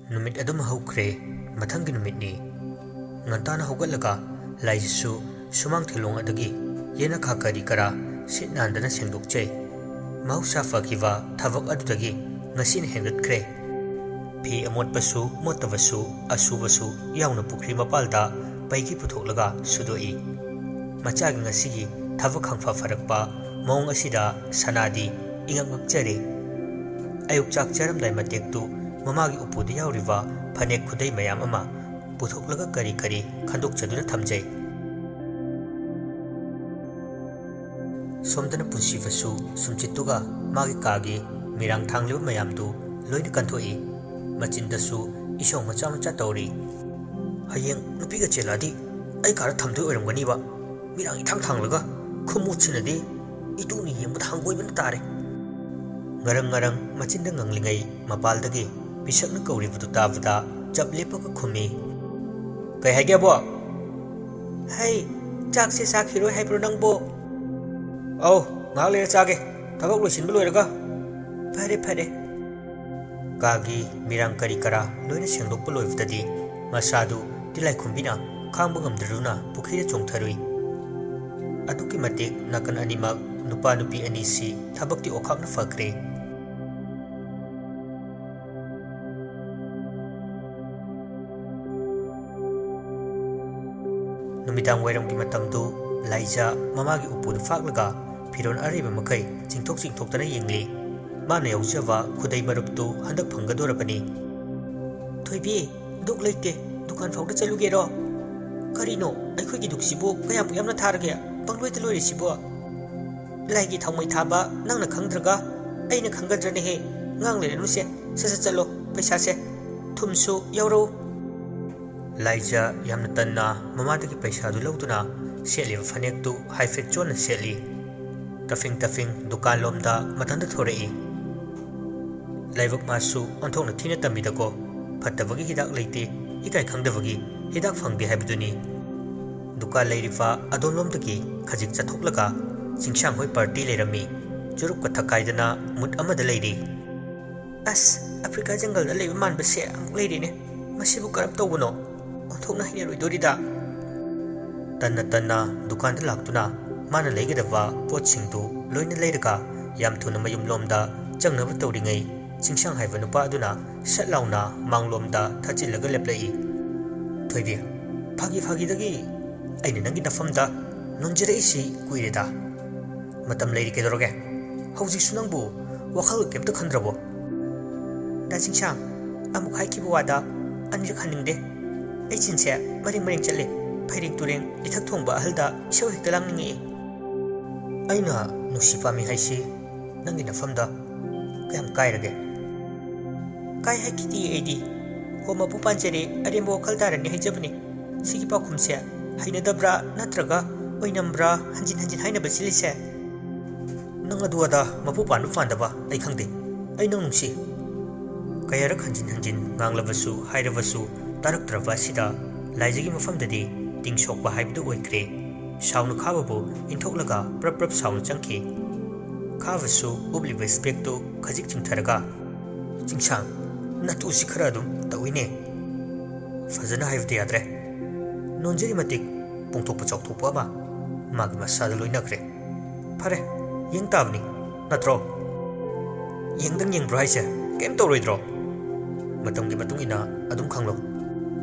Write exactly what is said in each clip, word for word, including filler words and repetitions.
ꯅꯨꯃꯤꯠ ꯑꯗꯨꯃ ꯍꯧꯈ꯭ꯔꯦ꯫ ꯃꯊꯪꯒꯤ ꯅꯨꯃꯤꯠꯅꯤ꯫ ꯉꯟꯇꯥꯅ ꯍꯧꯒꯠꯂꯒ ꯂꯥꯏꯖꯥꯁꯨ ꯁꯨꯃꯥꯡ ꯊꯤꯂꯣꯡ ꯑꯗꯒꯤ ꯌꯦꯅꯈꯥ ꯀꯔꯤ ꯀꯔꯥ ꯁꯤꯠ ꯅꯥꯟꯗꯅ ꯁꯦꯡꯗꯣꯛꯆꯩ꯫ ꯃꯍꯧꯁꯥ ꯐꯈꯤꯕ ꯊꯕꯛ ꯑꯗꯨꯗꯒꯤ ꯉꯁꯤꯅ ꯍꯦꯟꯒꯠꯈ꯭ꯔꯦ꯫ ꯐꯤ ꯑꯃꯣꯠꯄꯁꯨ ꯃꯣꯠꯇꯕꯁꯨ ꯑꯁꯨꯕꯁꯨ ꯌꯥꯎꯅ ꯄꯨꯈ꯭ꯔꯤ ꯃꯄꯥꯜꯗ ꯄꯩꯒꯤ ꯄꯨꯊꯣꯛꯂꯒ ꯁꯨꯗꯣꯛꯏ꯫ ꯃꯆꯥꯒꯤ ꯉꯁꯤꯒꯤ ꯊꯕꯛ ꯈꯪꯐ ꯐꯔꯛꯄ ꯃꯑꯣꯡ ꯑꯁꯤꯗ ꯁꯅꯥꯗꯤ ꯏꯉꯛ ꯉꯛꯆꯔꯦ꯫ ꯑꯌꯨꯛ ꯆꯥꯛ ꯆꯥꯔꯝꯗꯥꯏ ꯃꯇꯦꯛꯇꯨ ꯃꯃꯥꯒꯤ ꯎꯄꯨꯗ ꯌꯥꯎꯔꯤꯕ ꯐꯅꯦꯛ ꯈꯨꯗꯩ ꯃꯌꯥꯝ ꯑꯃ ꯄꯨꯊꯣꯛꯂꯒ ꯀꯔꯤ ꯀꯔꯤ ꯈꯟꯗꯣꯛꯆꯗꯨꯅ ꯊꯝꯖꯩ꯫ ꯁꯣꯝꯗꯅ ꯄꯨꯟꯁꯤꯕꯁꯨ ꯁꯨꯝꯆꯤꯠꯇꯨꯒ ꯃꯥꯒꯤ ꯀꯥꯒꯤ ꯃꯤꯔꯥꯡ ꯊꯥꯡꯂꯤꯕ ꯃꯌꯥꯝꯗꯨ ꯂꯣꯏꯅ ꯀꯟꯊꯣꯛꯏ꯫ ꯃꯆꯤꯟꯗꯁꯨ ꯏꯁꯧ ꯃꯆꯥ ꯃꯆꯥ ꯇꯧꯔꯤ꯫ "ꯍꯌꯦꯡ ꯅꯨꯄꯤꯒ ꯆꯦꯜꯂꯛꯑꯗꯤ ꯑꯩ ꯀꯥꯗ ꯊꯝꯗꯣꯏ ꯑꯣꯏꯔꯝꯒꯅꯤꯕ꯫ ꯃꯤꯔꯥꯡ ꯏꯊꯥꯡ ꯊꯥꯡꯂꯒ ꯈꯨꯃꯨꯠꯁꯤꯅꯗꯤ ꯏꯇꯨꯅ ꯌꯦꯡꯕꯗ ꯍꯪꯒꯣꯏꯕꯅ ꯇꯥꯔꯦ"꯫ ꯉꯔꯪ ꯉꯔꯪ ꯃꯆꯤꯟꯗ ꯉꯪꯂꯤꯉꯩ ꯃꯄꯥꯜꯗꯒꯤ ꯄꯤꯁꯛꯅ ꯀꯧꯔꯤꯕꯗꯨ ꯇꯥꯕꯗ ꯆꯞ ꯂꯦꯞꯄꯒ ꯈꯨꯝꯃꯤ꯫ "ꯀꯩ ꯍꯥꯏꯒꯦ, ꯑꯕꯣꯛ?" "ꯍꯩ, ꯆꯥꯛꯁꯦ ꯆꯥꯈꯤꯔꯣꯏ ꯍꯥꯏꯕ꯭ꯔꯣ ꯅꯪꯕꯣ?" "ꯑꯧ, ꯉꯥꯏꯍꯥꯛ ꯂꯩꯔ ꯆꯥꯒꯦ꯫ ꯊꯕꯛ ꯂꯣꯏꯁꯤꯟꯕ ꯂꯣꯏꯔꯒ꯫" "ꯐꯔꯦ, ꯐꯔꯦ꯫" ꯀꯥꯒꯤ ꯃꯤꯔꯥꯡ ꯀꯔꯤ ꯀꯔꯥ ꯂꯣꯏꯅ ꯁꯦꯡꯗꯣꯛꯄ ꯂꯣꯏꯕꯗꯗꯤ ꯃꯁꯥꯗꯨ ꯇꯤꯜꯂꯥꯏꯈꯨꯝꯕꯤꯅ ꯈꯥꯡꯕ ꯉꯝꯗ꯭ꯔꯗꯨꯅ ꯄꯨꯈ꯭ꯔꯤꯗ ꯆꯣꯡꯊꯔꯨꯏ꯫ ꯑꯗꯨꯛꯀꯤ ꯃꯇꯤꯛ ꯅꯥꯀꯟ ꯑꯅꯤꯃꯛ ꯅꯨꯄꯥ ꯅꯨꯄꯤ ꯑꯅꯤꯁꯤ ꯊꯕꯛꯇꯤ ꯑꯣꯈꯥꯛꯅ ꯐꯈ꯭ꯔꯦ꯫ ꯅꯨꯃꯤꯗꯥꯡ ꯋꯥꯏꯔꯝꯒꯤ ꯃꯇꯝꯗꯨ ꯂꯥꯏꯖꯥ ꯃꯃꯥꯒꯤ ꯎꯄꯨꯗꯨ ꯐꯥꯛꯂꯒ ꯐꯤꯔꯣꯜ ꯑꯔꯩꯕ ꯃꯈꯩ ꯆꯤꯡꯊꯣꯛ ꯆꯤꯡꯊꯣꯛꯇꯅ ꯌꯦꯡꯂꯤ꯫ ꯃꯥꯅ ꯌꯥꯎꯖꯕ ꯈꯨꯗꯩ ꯃꯔꯨꯞꯇꯨ ꯍꯟꯗꯛ ꯐꯪꯒꯗꯧꯔꯕꯅꯤ꯫ "ꯊꯣꯏꯕꯤ, ꯗꯨꯛ ꯂꯩꯇꯦ, ꯗꯨꯀꯥꯟ ꯐꯥꯎꯗ ꯆꯠꯂꯨꯒꯦꯔꯣ?" "ꯀꯔꯤꯅꯣ, ꯑꯩꯈꯣꯏꯒꯤ ꯗꯨꯛꯁꯤꯕꯨ ꯀꯌꯥꯃꯨꯛ ꯌꯥꯝꯅ ꯊꯥꯔꯒꯦ? ꯄꯪꯂꯣꯏꯗ ꯂꯣꯏꯔꯤꯁꯤꯕꯣ?" "ꯂꯥꯏꯒꯤ ꯊꯥꯎꯃꯩ ꯊꯥꯕ ꯅꯪꯅ ꯈꯪꯗ꯭ꯔꯒ ꯑꯩꯅ ꯈꯪꯒꯗ꯭ꯔꯅꯦꯍꯦ? ꯉꯥꯡ ꯂꯩꯔꯅꯨꯁꯦ, ꯁꯠ ꯁꯠ ꯆꯠꯂꯣ, ꯄꯩꯁꯥꯁꯦ ꯊꯨꯝꯁꯨ ꯌꯥꯎꯔꯛꯎ꯫" ꯂꯥꯏꯖꯥ ꯌꯥꯝꯅ ꯇꯟꯅ ꯃꯃꯥꯗꯒꯤ ꯄꯩꯁꯥꯗꯨ ꯂꯧꯗꯨꯅ ꯁꯦꯠꯂꯤꯕ ꯐꯅꯦꯛꯇꯨ ꯍꯥꯏꯐꯦꯠ ꯆꯣꯟꯅ ꯁꯦꯠꯂꯤ꯫ ꯇꯐꯤꯡ ꯇꯐꯤꯡ ꯗꯨꯀꯥꯟꯂꯣꯝꯗ ꯃꯊꯟꯇ ꯊꯣꯔꯛꯏ꯫ ꯂꯥꯏꯕꯛ ꯃꯥꯁꯨ ꯑꯣꯟꯊꯣꯛꯅ ꯊꯤꯅ ꯇꯝꯃꯤꯗꯀꯣ꯫ ꯐꯠꯇꯕꯒꯤ ꯍꯤꯗꯥꯛ ꯂꯩꯇꯦ, ꯏꯀꯥꯏ ꯈꯪꯗꯕꯒꯤ ꯍꯤꯗꯥꯛ ꯐꯪꯗꯦ ꯍꯥꯏꯕꯗꯨꯅꯤ꯫ ꯗꯨꯀꯥꯟ ꯂꯩꯔꯤꯕ ꯑꯗꯣꯝꯂꯣꯝꯗꯒꯤ ꯈꯖꯤꯛ ꯆꯠꯊꯣꯛꯂꯒ ꯆꯤꯡꯁꯥꯡ ꯍꯣꯏ ꯄꯥꯔꯇꯤ ꯂꯩꯔꯝꯃꯤ꯫ ꯆꯨꯔꯨꯞꯀ ꯊꯛꯀꯥꯏꯗꯅ ꯃꯨꯠ ꯑꯃꯗ ꯂꯩꯔꯤ꯫ "ꯑꯁ, ꯑꯐ꯭ꯔꯤꯀꯥ ꯖꯪꯒꯜꯗ ꯂꯩꯕ ꯃꯥꯟꯕꯁꯦ ꯑꯃꯨꯛ ꯂꯩꯔꯦꯅꯦ꯫ ꯃꯁꯤꯕꯨ ꯀꯔꯝ ꯇꯧꯕꯅꯣ? ꯑꯣꯟꯊꯣꯛꯅ ꯍꯩꯅꯔꯣꯏꯗꯣꯔꯤꯗ!" ꯇꯟꯅ ꯇꯟꯅ ꯗꯨꯀꯥꯟꯗ ꯂꯥꯛꯇꯨꯅ ꯃꯥꯅ ꯂꯩꯒꯗꯕ ꯄꯣꯠꯁꯤꯡꯗꯨ ꯂꯣꯏꯅ ꯂꯩꯔꯒ ꯌꯥꯝ ꯊꯨꯅ ꯃꯌꯨꯝꯂꯣꯝꯗ ꯆꯪꯅꯕ ꯇꯧꯔꯤꯉꯩ, ꯆꯤꯡꯁꯥꯡ ꯍꯥꯏꯕ ꯅꯨꯄꯥ ꯑꯗꯨꯅ ꯁꯠ ꯂꯥꯎꯅ ꯃꯥꯡꯂꯣꯝꯗ ꯊꯥꯖꯤꯜꯂꯒ ꯂꯦꯞꯂꯛꯏ꯫ "ꯊꯣꯏꯕꯤ, ꯐꯥꯒꯤ ꯐꯥꯒꯤꯗꯒꯤ ꯑꯩꯅ ꯅꯪꯒꯤ ꯅꯐꯝꯗ ꯅꯣꯟꯖꯔꯛꯏꯁꯤ ꯀꯨꯏꯔꯦꯗ꯫ ꯃꯇꯝ ꯂꯩꯔꯤ ꯀꯩꯗꯧꯔꯒꯦ? ꯍꯧꯖꯤꯛꯁꯨ ꯅꯪꯕꯨ ꯋꯥꯈꯜ ꯀꯩꯝꯇ ꯈꯟꯗ꯭ꯔꯕꯣ?" "ꯗꯥ ꯆꯤꯡꯁꯥꯡ, ꯑꯃꯨꯛ ꯍꯥꯏꯈꯤꯕ ꯋꯥꯗ ꯑꯅꯤꯔꯛ ꯍꯟꯅꯤꯡꯗꯦ꯫ ꯑꯩ ꯆꯤꯟꯁꯦ ꯃꯔꯦꯡ ꯃꯔꯦꯡ ꯆꯠꯂꯦ꯫ ꯐꯩꯔꯦꯡ ꯇꯨꯔꯦꯡ ꯏꯊꯛ ꯊꯣꯡꯕ ꯑꯍꯜꯗ ꯏꯁꯧ ꯍꯦꯛꯇ ꯂꯥꯡꯅꯤꯡꯉꯛꯏ꯫" "ꯑꯩꯅ ꯅꯨꯡꯁꯤ ꯄꯥꯝꯃꯤ ꯍꯥꯏꯁꯤ ꯅꯪꯒꯤ ꯅꯐꯝꯗ ꯀꯌꯥꯝ ꯀꯥꯏꯔꯒꯦ?" "ꯀꯥꯏ ꯍꯥꯏꯈꯤꯗꯦ ꯑꯩꯗꯤ꯫ ꯍꯣ, ꯃꯄꯨ ꯄꯥꯟꯖꯔꯦ, ꯑꯔꯦꯝꯕ ꯋꯥꯈꯜ ꯇꯥꯔꯅꯤ ꯍꯥꯏꯖꯕꯅꯤ꯫ ꯁꯤꯒꯤ ꯄꯥꯎꯈꯨꯝꯁꯦ ꯍꯩꯅꯗꯕ꯭ꯔꯥ ꯅꯠꯇ꯭ꯔꯒ ꯑꯣꯏꯅꯝꯕ꯭ꯔꯥ ꯍꯟꯖꯤꯟ ꯍꯟꯖꯤꯟ ꯍꯥꯏꯅꯕ ꯁꯤꯜꯂꯤꯁꯦ?" "ꯅꯪ ꯑꯗꯨ ꯑꯗꯥ ꯃꯄꯨ ꯄꯥꯟꯕ ꯄꯥꯟꯗꯕ ꯑꯩ ꯈꯪꯗꯦ꯫ ꯑꯩ ꯅꯪ ꯅꯨꯡꯁꯤ꯫" ꯀꯌꯥꯔꯛ ꯍꯟꯖꯤꯟ ꯍꯟꯖꯤꯟ ꯉꯥꯡꯂꯕꯁꯨ ꯍꯥꯏꯔꯕꯁꯨ ꯇꯥꯔꯛꯇ꯭ꯔꯕ ꯑꯁꯤꯗ ꯂꯥꯏꯖꯒꯤ ꯃꯐꯝꯗꯗꯤ ꯇꯤꯡ ꯁꯣꯛꯄ ꯍꯥꯏꯕꯗꯨ ꯑꯣꯏꯈ꯭ꯔꯦ꯫ ꯁꯥꯎꯅ ꯈꯥꯕꯕꯨ ꯏꯟꯊꯣꯛꯂꯒ ꯄ꯭ꯔꯞ ꯄ꯭ꯔꯞ ꯁꯥꯎꯅ ꯆꯪꯈꯤ꯫ ꯈꯥꯕꯁꯨ ꯎꯞꯂꯤꯕ ꯏꯁꯄꯦꯛꯇꯨ ꯈꯖꯤꯛ ꯆꯤꯡꯊꯔꯒ, "ꯆꯤꯡꯁꯥꯡ, ꯅꯇꯨꯁꯤ ꯈꯔ ꯑꯗꯨꯝ ꯇꯧꯏꯅꯦ꯫ ꯐꯖꯅ ꯍꯥꯏꯕꯗꯤ ꯌꯥꯗ꯭ꯔꯦ꯫ ꯅꯣꯟꯖꯔꯤ ꯃꯇꯤꯛ ꯄꯣꯡꯊꯣꯛꯄ ꯆꯥꯎꯊꯣꯛꯄ ꯑꯃ ꯃꯥꯒꯤ ꯃꯁꯥꯗ ꯂꯣꯏꯅꯈ꯭ꯔꯦ꯫ ꯐꯔꯦ, ꯌꯦꯡ ꯇꯥꯕꯅꯤ, ꯅꯠꯇ꯭ꯔꯣ?" "ꯌꯦꯡꯗꯪ ꯌꯦꯡꯕ꯭ꯔꯣ ꯍꯥꯏꯁꯦ? ꯀꯩꯝ ꯇꯧꯔꯣꯏꯗ꯭ꯔꯣ? ꯃꯇꯝꯒꯤ ꯃꯇꯨꯡ ꯏꯟꯅ ꯑꯗꯨꯝ ꯈꯪꯂꯣ꯫"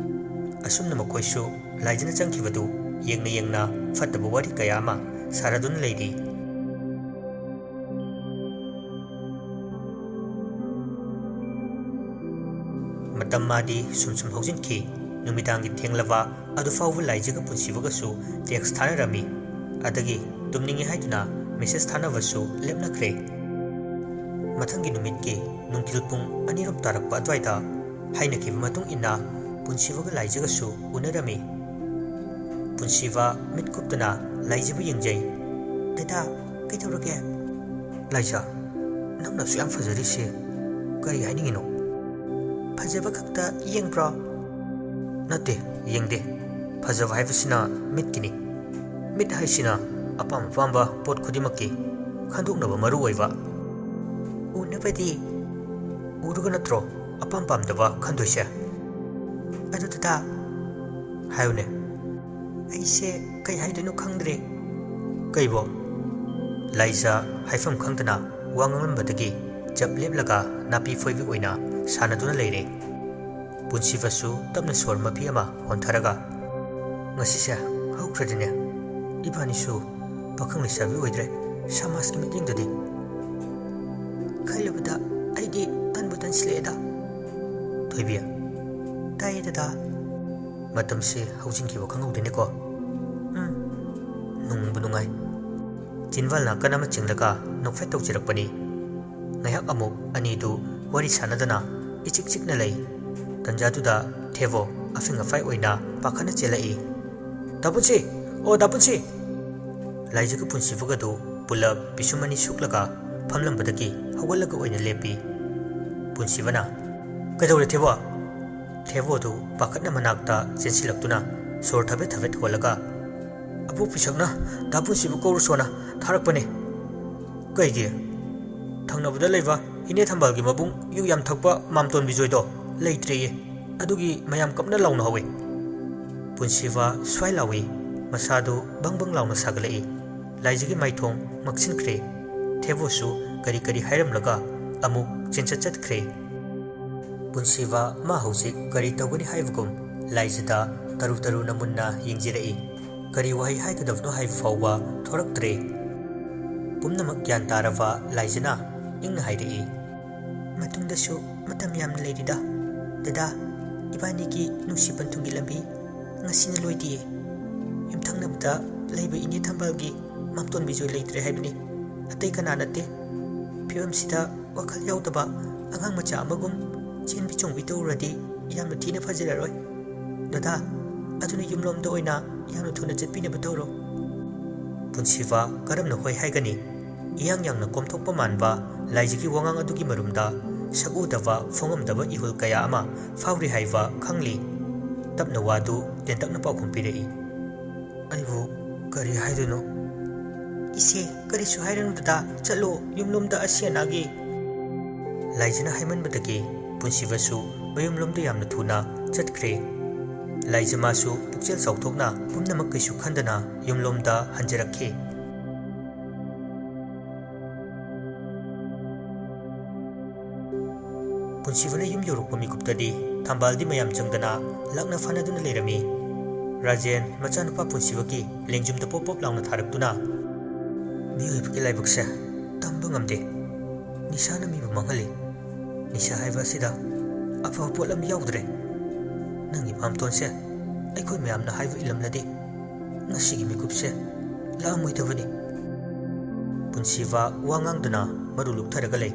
ꯑꯁꯨꯝꯅ ꯃꯈꯣꯏꯁꯨ ꯂꯥꯏꯖꯅ ꯆꯪꯈꯤꯕꯗꯨ ꯌꯦꯡꯅ ꯌꯦꯡꯅ ꯐꯠꯇꯕ ꯋꯥꯔꯤ ꯀꯌꯥ ꯑꯃ ꯁꯥꯔꯗꯨꯅ ꯂꯩꯔꯤ꯫ ꯃꯇꯝ ꯃꯥꯗꯤ ꯁꯨꯝ ꯁꯨꯝ ꯍꯧꯖꯤꯟꯈꯤ꯫ ꯅꯨꯃꯤꯗꯥꯡꯒꯤ ꯊꯦꯡꯂꯕ ꯑꯗꯨꯐꯥꯎꯕ ꯂꯥꯏꯖꯒ ꯄꯨꯟꯁꯤꯕꯒꯁꯨ ꯇꯦꯛꯁ ꯊꯥꯅꯔꯝꯃꯤ꯫ ꯑꯗꯒꯤ ꯇꯨꯝꯅꯤꯡꯉꯤ ꯍꯥꯏꯗꯨꯅ ꯃꯦꯁꯦꯖ ꯊꯥꯅꯕꯁꯨ ꯂꯦꯞꯅꯈ꯭ꯔꯦ꯫ ꯃꯊꯪꯒꯤ ꯅꯨꯃꯤꯠꯀꯤ ꯅꯨꯡꯊꯤꯜ ꯄꯨꯡ ꯑꯅꯤꯔꯣꯝ ꯇꯥꯔꯛꯄ ꯑꯗꯨꯋꯥꯏꯗ ꯍꯥꯏꯅꯈꯤꯕ ꯃꯇꯨꯡ ꯏꯟꯅ ꯄꯨꯟꯁꯤꯕꯒ ꯂꯥꯏꯖꯒꯁꯨ ꯎꯅꯔꯝꯃꯤ꯫ ꯄꯨꯟꯁꯤꯕ ꯃꯤꯠ ꯀꯨꯞꯇꯅ ꯂꯥꯏꯖꯕꯨ ꯌꯦꯡꯖꯩ꯫ "ꯗꯗꯥ, ꯀꯩꯗꯧꯔꯒꯦ?" "ꯂꯥꯏꯖ, ꯅꯪꯅ ꯑꯁꯨꯛ ꯌꯥꯝ ꯐꯖꯔꯤꯁꯦ ꯀꯔꯤ ꯍꯥꯏꯅꯤꯡꯉꯤꯅꯣ?" "ꯐꯖꯕ ꯈꯛꯇ ꯌꯦꯡꯕ꯭ꯔꯣ?" "ꯅꯠꯇꯦ, ꯌꯦꯡꯗꯦ꯫ ꯐꯖꯕ ꯍꯥꯏꯕꯁꯤꯅ ꯃꯤꯠꯀꯤꯅꯤ꯫ ꯃꯤꯠ ꯍꯥꯏꯁꯤꯅ ꯑꯄꯥꯝ ꯑꯄꯥꯝꯕ ꯄꯣꯠ ꯈꯨꯗꯤꯡꯃꯛꯀꯤ ꯈꯟꯗꯣꯛꯅꯕ ꯃꯔꯨ ꯑꯣꯏꯕ꯫" "ꯎꯅꯕꯗꯤ?" ꯎꯔꯒ ꯅꯠꯇ꯭ꯔꯣ ꯑꯄꯥꯝ ꯄꯥꯝꯗꯕ ꯈꯟꯗꯣꯏꯁꯦ? ꯑꯗꯨ ꯗꯗꯥ, ꯍꯥꯏꯌꯨꯅꯦ꯫ ꯑꯩꯁꯦ ꯀꯩ ꯍꯥꯏꯗꯣꯏꯅꯣ ꯈꯪꯗ꯭ꯔꯦ꯫ ꯀꯩꯕꯣ? ꯂꯥꯏꯖ ꯍꯥꯏꯐꯝ ꯈꯪꯗꯅ ꯋꯥ ꯉꯥꯡꯂꯝꯕꯗꯒꯤ ꯆꯞ ꯂꯦꯞꯂꯒ ꯅꯥꯄꯤ ꯐꯣꯏꯕꯤ ꯑꯣꯏꯅ ꯁꯥꯟꯅꯗꯨꯅ ꯂꯩꯔꯦ꯫ ꯄꯨꯟꯁꯤꯕꯁꯨ ꯇꯞꯅ ꯁꯣꯔ ꯃꯄꯤ ꯑꯃ ꯍꯣꯟꯊꯔꯒ, "ꯉꯁꯤꯁꯦ ꯍꯧꯈ꯭ꯔꯗꯤꯅꯦ, ꯏꯕꯥꯅꯤꯁꯨ ꯄꯥꯈꯪ ꯂꯩꯁꯥꯕꯤ ꯑꯣꯏꯗ꯭ꯔꯦ, ꯁꯃꯥꯖꯀꯤ ꯃꯤꯠꯌꯦꯡꯗꯗꯤ꯫ ꯈꯜꯂꯨꯕꯗ ꯑꯩꯗꯤ ꯇꯟꯕꯨ ꯇꯟꯁꯤꯜꯂꯛꯑꯦꯗ꯫" ꯊꯣꯏꯕꯤ, ꯇꯥꯏꯌꯦ ꯗꯗꯥ꯫ ꯃꯇꯝꯁꯦ ꯍꯧꯖꯤꯟꯈꯤꯕ ꯈꯪꯍꯧꯗꯦꯅꯦꯀꯣ꯫ ꯎꯝ, ꯅꯨꯡꯕꯨ ꯅꯨꯡꯉꯥꯏ꯫ ꯆꯤꯟꯕꯥꯜ ꯅꯥꯀꯟ ꯑꯃ ꯆꯤꯡꯂꯒ ꯅꯣꯛꯐꯦꯠ ꯇꯧꯖꯔꯛꯄꯅꯤ꯫ ꯉꯥꯏꯍꯥꯛ ꯑꯃꯨꯛ ꯑꯅꯤꯗꯨ ꯋꯥꯔꯤ ꯁꯥꯟꯅꯗꯅ ꯏꯆꯤꯛ ꯆꯤꯛꯅ ꯂꯩ꯫ ꯇꯟꯖꯥꯗꯨꯗ ꯊꯦꯕꯣ ꯑꯐꯤꯡ ꯑꯐꯥꯏ ꯑꯣꯏꯅ ꯄꯥꯈꯠꯅ ꯆꯦꯜꯂꯛꯏ꯫ "ꯗꯥ ꯄꯨꯟꯁꯤ! ꯑꯣ, ꯗꯥ ꯄꯨꯟꯁꯤ!" ꯂꯥꯏꯖꯒ ꯄꯨꯟꯁꯤꯕꯒꯗꯨ ꯄꯨꯂꯞ ꯄꯤꯁꯨꯝ ꯑꯅꯤ ꯁꯨꯛꯂꯒ ꯐꯝꯂꯝꯕꯗꯒꯤ ꯍꯧꯒꯠꯂꯒ ꯑꯣꯏꯅ ꯂꯦꯞꯄꯤ꯫ ꯄꯨꯟꯁꯤꯕꯅ, "ꯀꯩꯗꯧꯔꯦ ꯊꯦꯕꯣ?" ꯊꯦꯕꯣꯗꯨ ꯄꯥꯈꯠꯅ ꯃꯅꯥꯛꯇ ꯆꯦꯟꯁꯤꯜꯂꯛꯇꯨꯅ ꯁꯣꯔ ꯊꯕꯦꯠ ꯊꯕꯦꯠ ꯍꯣꯜꯂꯒ, "ꯑꯕꯣꯛ ꯄꯤꯁꯛꯅ ꯗꯥ ꯄꯨꯟꯁꯤꯕꯨ ꯀꯧꯔꯨꯁꯣꯅ ꯊꯥꯔꯛꯄꯅꯦ꯫" "ꯀꯩꯒꯤ?" "ꯊꯪꯅꯕꯗ ꯂꯩꯕ ꯏꯅꯦ ꯊꯝꯕꯥꯜꯒꯤ ꯃꯕꯨꯡ ꯌꯨ ꯌꯥꯝ ꯊꯛꯄ ꯃꯥꯝꯇꯣꯟ ꯕꯤꯖꯣꯏꯗꯣ ꯂꯩꯇ꯭ꯔꯦꯌꯦ꯫ ꯑꯗꯨꯒꯤ ꯃꯌꯥꯝ ꯀꯞꯅ ꯂꯥꯎꯅꯍꯧꯋꯦ꯫" ꯄꯨꯟꯁꯤꯕ ꯁ꯭ꯋꯥꯏ ꯂꯥꯎꯏ꯫ ꯃꯁꯥꯗꯨ ꯕꯪ ꯕꯪ ꯂꯥꯎꯅ ꯁꯥꯒꯠꯂꯛꯏ꯫ ꯂꯥꯏꯖꯒꯤ ꯃꯥꯏꯊꯣꯡ ꯃꯛꯁꯤꯟꯈ꯭ꯔꯦ꯫ ꯊꯦꯕꯣꯁꯨ ꯀꯔꯤ ꯀꯔꯤ ꯍꯥꯏꯔꯝꯂꯒ ꯑꯃꯨꯛ ꯆꯦꯟꯆꯠ ꯆꯠꯈ꯭ꯔꯦ꯫ ꯄꯨꯟꯁꯤꯕ ꯃꯥ ꯍꯧꯖꯤꯛ ꯀꯔꯤ ꯇꯧꯒꯅꯤ ꯍꯥꯏꯕꯒꯨꯝ ꯂꯥꯏꯖꯗ ꯇꯔꯨ ꯇꯔꯨꯅ ꯃꯨꯟꯅ ꯌꯦꯡꯖꯔꯛꯏ꯫ ꯀꯔꯤ ꯋꯥꯍꯩ ꯍꯥꯏꯒꯗꯕꯅꯣ ꯍꯥꯏꯕ ꯐꯥꯎꯕ ꯊꯣꯔꯛꯇ꯭ꯔꯦ꯫ ꯄꯨꯝꯅꯃꯛ ꯒ꯭ꯌꯥꯟ ꯇꯥꯔꯕ ꯂꯥꯏꯖꯅ ꯏꯪꯅ ꯍꯥꯏꯔꯛꯏ, "ꯃꯇꯨꯡꯗꯁꯨ ꯃꯇꯝ ꯌꯥꯝꯅ ꯂꯩꯔꯤꯗ꯫ ꯗꯗꯥ, ꯏꯕꯥꯅꯤꯒꯤ ꯅꯨꯡꯁꯤ ꯄꯟꯊꯨꯡꯒꯤ ꯂꯝꯕꯤ ꯉꯁꯤꯅ ꯂꯣꯏꯗꯤꯌꯦ꯫ ꯌꯨꯝꯊꯪꯅꯕꯗ ꯂꯩꯕ ꯏꯅꯦ ꯊꯝꯕꯥꯜꯒꯤ ꯃꯥꯝꯇꯣꯟ ꯕꯤꯖꯣꯏ ꯂꯩꯇ꯭ꯔꯦ ꯍꯥꯏꯕꯅꯤ꯫ ꯑꯇꯩ ꯀꯅꯥ ꯅꯠꯇꯦ꯫ ꯐꯤꯕꯝꯁꯤꯗ ꯋꯥꯈꯜ ꯌꯥꯎꯗꯕ ꯑꯉꯥꯡ ꯃꯆꯥ ꯑꯃꯒꯨꯝ ꯆꯦꯟꯕꯤ ꯆꯣꯡꯕꯤ ꯇꯧꯔꯨꯔꯗꯤ ꯌꯥꯝꯅ ꯊꯤꯅ ꯐꯖꯔꯔꯣꯏ꯫ ꯗꯗꯥ, ꯑꯗꯨꯅ ꯌꯨꯝꯂꯣꯝꯗ ꯑꯣꯏꯅ ꯌꯥꯝꯅ ꯊꯨꯅ ꯆꯠꯄꯤꯅꯕ ꯇꯧꯔꯣ꯫" ꯄꯨꯟꯁꯤꯕ ꯀꯔꯝꯅ ꯍꯣꯏ ꯍꯥꯏꯒꯅꯤ? ꯏꯌꯥꯡ ꯌꯥꯡꯅ ꯀꯣꯝꯊꯣꯛꯄ ꯃꯥꯟꯕ ꯂꯥꯏꯖꯒꯤ ꯋꯥꯉꯥꯡ ꯑꯗꯨꯒꯤ ꯃꯔꯨꯝꯗ ꯁꯛꯎꯗꯕ ꯐꯣꯡꯉꯝꯗꯕ ꯏꯍꯨꯜ ꯀꯌꯥ ꯑꯃ ꯐꯥꯎꯔꯤ ꯍꯥꯏꯕ ꯈꯪꯂꯤ꯫ ꯇꯞꯅ ꯋꯥꯗꯨ ꯇꯦꯟꯇꯛꯅ ꯄꯥꯎꯈꯨꯝ ꯄꯤꯔꯛꯏ, "ꯑꯩꯕꯨ ꯀꯔꯤ ꯍꯥꯏꯗꯣꯏꯅꯣ?" "ꯏꯆꯦ, ꯀꯔꯤꯁꯨ ꯍꯥꯏꯔꯅꯨ ꯗꯗꯥ, ꯆꯠꯂꯣ ꯌꯨꯝꯂꯣꯝꯗ ꯑꯁꯤ ꯑꯅꯥꯒꯤ ꯂꯥꯏꯖꯅ ꯍꯥꯏꯃꯟꯕꯗꯒꯤ ꯄꯨꯟꯁꯤꯕꯁꯨ ꯃꯌꯨꯝꯂꯣꯝꯗ ꯌꯥꯝꯅ ꯊꯨꯅ ꯆꯠꯈ꯭ꯔꯦ꯫ ꯂꯥꯏꯖ ꯃꯥꯁꯨ ꯄꯨꯛꯆꯦꯜ ꯆꯥꯎꯊꯣꯛꯅ ꯄꯨꯝꯅꯃꯛ ꯀꯩꯁꯨ ꯈꯟꯗꯅ ꯌꯨꯝꯂꯣꯝꯗ ꯍꯟꯖꯔꯛꯈꯤ꯫ ꯄꯨꯟꯁꯤꯕꯅ ꯌꯨꯝ ꯌꯧꯔꯛꯄ ꯃꯤꯀꯨꯞꯇꯗꯤ ꯊꯝꯕꯥꯜꯗꯤ ꯃꯌꯥꯝ ꯆꯪꯗꯅ ꯂꯥꯛꯅ ꯐꯥꯅꯗꯨꯅ ꯂꯩꯔꯝꯃꯤ꯫ ꯔꯥꯖꯦꯟ ꯃꯆꯥꯅꯨꯄꯥ ꯄꯨꯟꯁꯤꯕꯒꯤ ꯂꯦꯡꯖꯨꯝꯗ ꯄꯣꯞ ꯄꯣꯞ ꯂꯥꯎꯅ ꯊꯥꯔꯛꯇꯨꯅ, "ꯃꯤꯑꯣꯏꯕꯒꯤ ꯂꯥꯏꯕꯛꯁꯦ ꯇꯝꯕ ꯉꯝꯗꯦ꯫ ꯅꯤꯁꯥꯅ ꯃꯤꯕꯨ ꯃꯥꯡꯍꯜꯂꯤ꯫ ꯅꯤꯁꯥ ꯍꯥꯏꯕ ꯑꯁꯤꯗ ꯑꯐꯕ ꯄꯣꯠ ꯑꯃ ꯌꯥꯎꯗ꯭ꯔꯦ꯫ ꯅꯪꯒꯤ ꯃꯥꯝꯇꯣꯟꯁꯦ ꯑꯩꯈꯣꯏ ꯃꯌꯥꯝꯅ ꯍꯥꯏꯕ ꯏꯜꯂꯝꯂꯗꯤ ꯉꯁꯤꯒꯤ ꯃꯤꯀꯨꯞꯁꯦ ꯂꯥꯛꯑꯝꯃꯣꯏꯗꯕꯅꯤ꯫" ꯄꯨꯟꯁꯤꯕ ꯋꯥ ꯉꯥꯡꯗꯨꯅ ꯃꯔꯨ ꯂꯨꯛꯊꯔꯒ ꯂꯩ꯫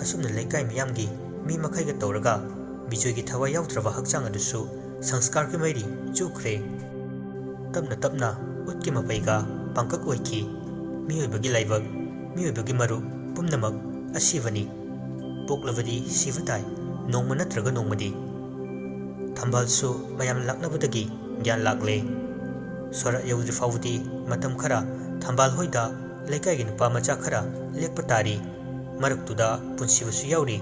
ꯑꯁꯨꯝꯅ ꯂꯩꯀꯥꯏ ꯃꯤꯌꯥꯝꯒꯤ ꯃꯤ ꯃꯈꯩꯒ ꯇꯧꯔꯒ ꯕꯤꯖꯣꯏꯒꯤ ꯊꯋꯥꯏ ꯌꯥꯎꯗ꯭ꯔꯕ ꯍꯛꯆꯥꯡ ꯑꯗꯨꯁꯨ ꯁꯪꯁꯀꯥꯔꯒꯤ ꯃꯩꯔꯤ ꯆꯨꯈ꯭ꯔꯦ꯫ ꯇꯞꯅ ꯇꯞꯅ ꯎꯠꯀꯤ ꯃꯄꯩꯒ ꯄꯥꯡꯀꯛ ꯑꯣꯏꯈꯤ꯫ ꯃꯤꯑꯣꯏꯕꯒꯤ ꯂꯥꯏꯕꯛ, ꯃꯤꯑꯣꯏꯕꯒꯤ ꯃꯔꯨꯞ ꯄꯨꯝꯅꯃꯛ ꯑꯁꯤꯕꯅꯤ꯫ ꯄꯣꯛꯂꯕꯗꯤ ꯁꯤꯕ ꯇꯥꯏ, ꯅꯣꯡꯃ ꯅꯠꯇ꯭ꯔꯒ ꯅꯣꯡꯃꯗꯤ꯫ ꯊꯝꯕꯥꯜꯁꯨ ꯃꯌꯥꯝ ꯂꯥꯛꯅꯕꯗꯒꯤ ꯒ꯭ꯌꯥꯟ ꯂꯥꯛꯂꯦ꯫ ꯁꯣꯔꯥꯠ ꯌꯧꯗ꯭ꯔꯤ ꯐꯥꯎꯕꯗꯤ ꯃꯇꯝ ꯈꯔ ꯊꯝꯕꯥꯜ ꯍꯣꯏꯗ ꯂꯩꯀꯥꯏꯒꯤ ꯅꯨꯄꯥ ꯃꯆꯥ ꯈꯔ ꯂꯦꯛꯄ ꯇꯥꯔꯤ꯫ ꯃꯔꯛꯇꯨꯗ ꯄꯨꯟꯁꯤꯕꯁꯨ ꯌꯥꯎꯔꯤ꯫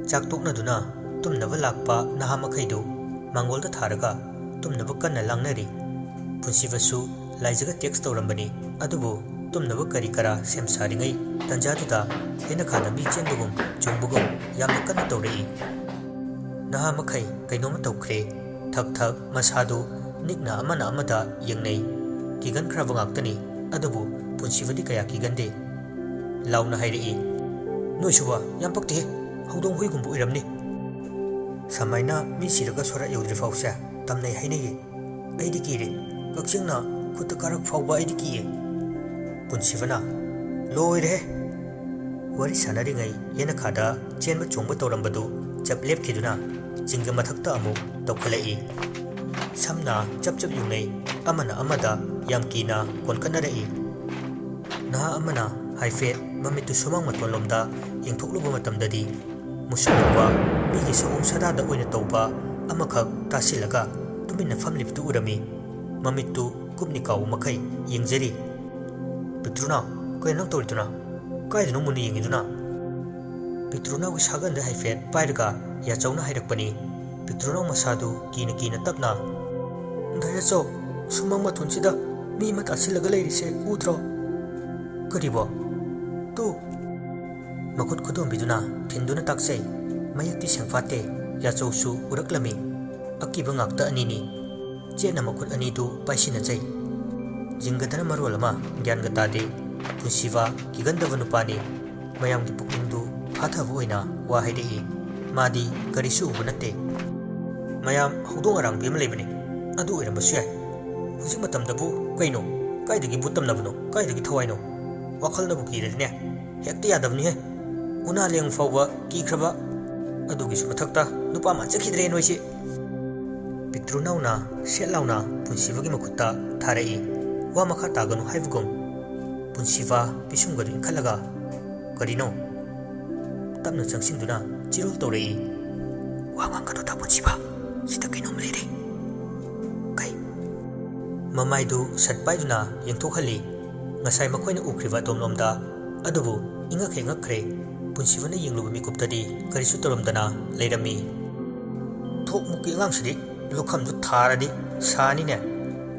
ꯆꯥꯛ ꯇꯣꯛꯅꯗꯨꯅ ꯇꯨꯝꯅꯕ ꯂꯥꯛꯄ ꯅꯍꯥ ꯃꯈꯩꯗꯨ ꯃꯥꯡꯒꯣꯜꯗ ꯊꯥꯔꯒ ꯇꯨꯝꯅꯕ ꯀꯟꯅ ꯂꯥꯡꯅꯔꯤ꯫ ꯄꯨꯟꯁꯤꯕꯁꯨ ꯂꯥꯏꯖꯒ ꯇꯦꯛꯁ ꯇꯧꯔꯝꯕꯅꯤ, ꯑꯗꯨꯕꯨ ꯇꯨꯝꯅꯕ ꯀꯔꯤ ꯀꯔꯥ ꯁꯦꯝ ꯁꯥꯔꯤꯉꯩ ꯇꯟꯖꯥꯗꯨꯗ ꯍꯦꯅꯈꯥꯗ ꯃꯤ ꯆꯦꯟꯕꯒꯨꯝ ꯆꯣꯡꯕꯒꯨꯝ ꯌꯥꯝꯅ ꯀꯟꯅ ꯇꯧꯔꯛꯏ꯫ ꯅꯍꯥ ꯃꯈꯩ ꯀꯩꯅꯣꯝꯃ ꯇꯧꯈ꯭ꯔꯦ꯫ ꯊꯛ ꯊꯛ ꯃꯁꯥꯗꯨ ꯅꯤꯛꯅ ꯑꯃꯅ ꯑꯃꯗ ꯌꯦꯡꯅꯩ꯫ ꯀꯤꯒꯟꯈ꯭ꯔꯕ ꯉꯥꯛꯇꯅꯤ, ꯑꯗꯨꯕꯨ ꯄꯨꯟꯁꯤꯕꯗꯤ ꯀꯌꯥ ꯀꯤꯒꯟꯗꯦ꯫ ꯂꯥꯎꯅ ꯍꯥꯏꯔꯛꯏ, "ꯅꯣꯏꯁꯨꯕ ꯌꯥꯝ ꯄꯛꯇꯦꯍꯦ, ꯍꯧꯗꯣꯡ ꯍꯨꯏꯒꯨꯝꯕ ꯑꯣꯏꯔꯝꯅꯤ꯫ ꯁꯃꯥꯏꯅ ꯃꯤ ꯁꯤꯔꯒ ꯁꯣꯔꯥꯠ ꯌꯧꯗ꯭ꯔꯤ ꯐꯥꯎꯁꯦ ꯇꯝꯅꯩ ꯍꯥꯏꯅꯩꯌꯦ꯫ ꯑꯩꯗꯤ ꯀꯤꯔꯦ, ꯀꯛꯆꯤꯡꯅ ꯈꯨꯠꯇ ꯀꯥꯔꯛ ꯐꯥꯎꯕ ꯑꯩꯗꯤ ꯀꯤꯌꯦ꯫" ꯄꯨꯟꯁꯤꯕꯅ, "ꯂꯣꯏꯔꯦꯍꯦ!" ꯋꯥꯔꯤ ꯁꯥꯟꯅꯔꯤꯉꯩ ꯌꯦꯅꯈꯥꯗ ꯆꯦꯟꯕ ꯆꯣꯡꯕ ꯇꯧꯔꯝꯕꯗꯨ ꯆꯞ ꯂꯦꯞꯈꯤꯗꯨꯅ ꯆꯤꯡꯒ ꯃꯊꯛꯇ ꯑꯃꯨꯛ ꯇꯧꯈꯠꯂꯛꯏ꯫ ꯁꯝꯅ ꯆꯞ ꯆꯞ ꯌꯨꯡꯅꯩ, ꯑꯃꯅ ꯑꯃꯗ ꯌꯥꯝ ꯀꯤꯅ ꯀꯣꯟꯈꯠꯅꯔꯛꯏ꯫ ꯅꯍꯥ ꯑꯃꯅ ꯍꯥꯏꯐꯦꯠ ꯃꯃꯤꯠꯇꯨ ꯁꯨꯃꯥꯡ ꯃꯇꯣꯟꯂꯣꯝꯗ ꯌꯦꯡꯊꯣꯛꯂꯨꯕ ꯃꯇꯝꯗꯗꯤ, ꯃꯨꯁꯨꯛ ꯃꯨꯕ ꯃꯤꯒꯤ ꯁꯑꯣꯡ ꯁꯥꯗꯥꯗ ꯑꯣꯏꯅ ꯇꯧꯕ ꯑꯃꯈꯛ ꯇꯥꯁꯤꯜꯂꯒ ꯇꯨꯃꯤꯟꯅ ꯐꯝꯂꯤꯕꯗꯨ ꯎꯔꯝꯃꯤ꯫ ꯃꯃꯤꯠꯇꯨ ꯀꯨꯞꯅꯤ ꯀꯥꯎꯕ ꯃꯈꯩ ꯌꯦꯡꯖꯔꯤ꯫ "ꯄꯤꯛꯇ꯭ꯔꯨꯅꯥꯎ, ꯀꯩꯅꯣ ꯅꯪ ꯇꯧꯔꯤꯗꯨꯅ? ꯀꯥꯏꯗꯅꯣ ꯃꯨꯟꯅ ꯌꯦꯡꯉꯤꯗꯨꯅ? ꯄꯤꯛꯇ꯭ꯔꯨꯅꯥꯎꯒꯤ ꯁꯥꯒꯟꯗ ꯍꯥꯏꯐꯦꯠ ꯄꯥꯏꯔꯒ ꯌꯥꯆꯧꯅ ꯍꯥꯏꯔꯛꯄꯅꯤ꯫ ꯄꯤꯛꯇ꯭ꯔꯨꯅꯥꯎ ꯃꯁꯥꯗꯨ ꯀꯤꯅ ꯀꯤꯅ ꯇꯞꯅ, "ꯗꯥ ꯌꯥꯆꯧ, ꯁꯨꯃꯥꯡ ꯃꯇꯣꯟꯁꯤꯗ ꯃꯤ ꯑꯃ ꯇꯥꯁꯤꯜꯂꯒ ꯂꯩꯔꯤꯁꯦ ꯎꯗ꯭ꯔꯣ?" "ꯀꯔꯤꯕꯣ?" "ꯇꯨ!" ꯃꯈꯨꯠ ꯈꯨꯗꯣꯝꯕꯤꯗꯨꯅ ꯊꯤꯟꯗꯨꯅ ꯇꯥꯛꯆꯩ꯫ ꯃꯌꯦꯛꯇꯤ ꯁꯦꯡꯐꯥꯠꯇꯦ꯫ ꯌꯥꯆꯧꯁꯨ ꯎꯔꯛꯂꯝꯃꯤ꯫ ꯑꯀꯤꯕ ꯉꯥꯛꯇ ꯑꯅꯤꯅꯤ꯫ ꯆꯦꯠꯅ ꯃꯈꯨꯠ ꯑꯅꯤꯗꯨ ꯄꯥꯏꯁꯤꯟꯅꯖꯩ꯫ ꯖꯤꯡꯒꯗꯅ ꯃꯔꯣꯜ ꯑꯃ ꯒ꯭ꯌꯥꯟꯒ ꯇꯥꯗꯦ꯫ ꯄꯨꯟꯁꯤꯕ ꯀꯤꯒꯟꯗꯕ ꯅꯨꯄꯥꯅꯤ꯫ ꯃꯌꯥꯝꯒꯤ ꯄꯨꯛꯅꯤꯡꯗꯨ ꯐꯥꯊꯕ ꯑꯣꯏꯅ ꯋꯥ ꯍꯥꯏꯔꯛꯏ꯫ ꯃꯥꯗꯤ ꯀꯔꯤꯁꯨ ꯎꯕ ꯅꯠꯇꯦ꯫ "ꯃꯌꯥꯝ, ꯍꯧꯗꯣꯡ ꯑꯔꯥꯡꯕꯤ ꯑꯃ ꯂꯩꯕꯅꯤ꯫ ꯑꯗꯨ ꯑꯣꯏꯔꯝꯕꯁꯨ ꯌꯥꯏ꯫ ꯍꯧꯖꯤꯛ ꯃꯇꯝꯗꯕꯨ ꯀꯩꯅꯣ? ꯀꯥꯏꯗꯒꯤ ꯚꯨꯠ ꯇꯝꯅꯕꯅꯣ? ꯀꯥꯏꯗꯒꯤ ꯊꯋꯥꯏꯅꯣ? ꯋꯥꯈꯜꯅꯕꯨ ꯀꯤꯔꯗꯤꯅꯦ, ꯍꯦꯛꯇ ꯌꯥꯗꯕꯅꯤꯍꯦ꯫ ꯎꯅꯥ ꯂꯦꯡ ꯐꯥꯎꯕ ꯀꯤꯈ꯭ꯔꯕ꯫ ꯑꯗꯨꯒꯤꯁꯨ ꯃꯊꯛꯇ ꯅꯨꯄꯥ ꯃꯥꯟꯖꯈꯤꯗ꯭ꯔꯦ ꯅꯣꯏꯁꯤ!" ꯄꯤꯛꯇ꯭ꯔꯨꯅꯥꯎꯅ ꯁꯦꯠ ꯂꯥꯎꯅ ꯄꯨꯟꯁꯤꯕꯒꯤ ꯃꯈꯨꯠꯇ ꯊꯥꯔꯛꯏ꯫ ꯋꯥ ꯃꯈꯥ ꯇꯥꯒꯅꯨ ꯍꯥꯏꯕꯒꯨꯝ꯫ ꯄꯨꯟꯁꯤꯕ ꯄꯤꯁꯨꯝꯒꯗꯨ ꯏꯟꯈꯠꯂꯒ, "ꯀꯔꯤꯅꯣ?" ꯇꯞꯅ ꯆꯪꯁꯤꯟꯗꯨꯅ ꯆꯤꯔꯣꯜ ꯇꯧꯔꯛꯏ꯫ "ꯋꯥ ꯉꯥꯡꯒꯅꯨ ꯗꯥ ꯄꯨꯟꯁꯤꯕ, ꯁꯤꯗ ꯀꯩꯅꯣꯝ ꯂꯩꯔꯦ!" "ꯀꯩ?" ꯃꯃꯥꯏꯗꯨ ꯁꯠ ꯄꯥꯏꯗꯨꯅ ꯌꯦꯡꯊꯣꯛꯍꯜꯂꯤ꯫ ꯉꯁꯥꯏ ꯃꯈꯣꯏꯅ ꯎꯈ꯭ꯔꯤꯕ ꯑꯗꯣꯝꯂꯣꯝꯗ꯫ ꯑꯗꯨꯕꯨ ꯏꯉꯛ ꯍꯦꯛ ꯉꯛꯈ꯭ꯔꯦ꯫ ꯄꯨꯟꯁꯤꯕꯅ ꯌꯦꯡꯂꯨꯕ ꯃꯤꯀꯨꯞꯇꯗꯤ ꯀꯔꯤꯁꯨ ꯇꯧꯔꯝꯗꯅ ꯂꯩꯔꯝꯃꯤ꯫ "ꯊꯣꯛ ꯃꯨꯛꯀꯤ ꯑꯉꯥꯡꯁꯤꯗꯤ ꯂꯨꯈꯝꯗꯨ ꯊꯥꯔꯗꯤ ꯁꯥꯅꯤꯅꯦ,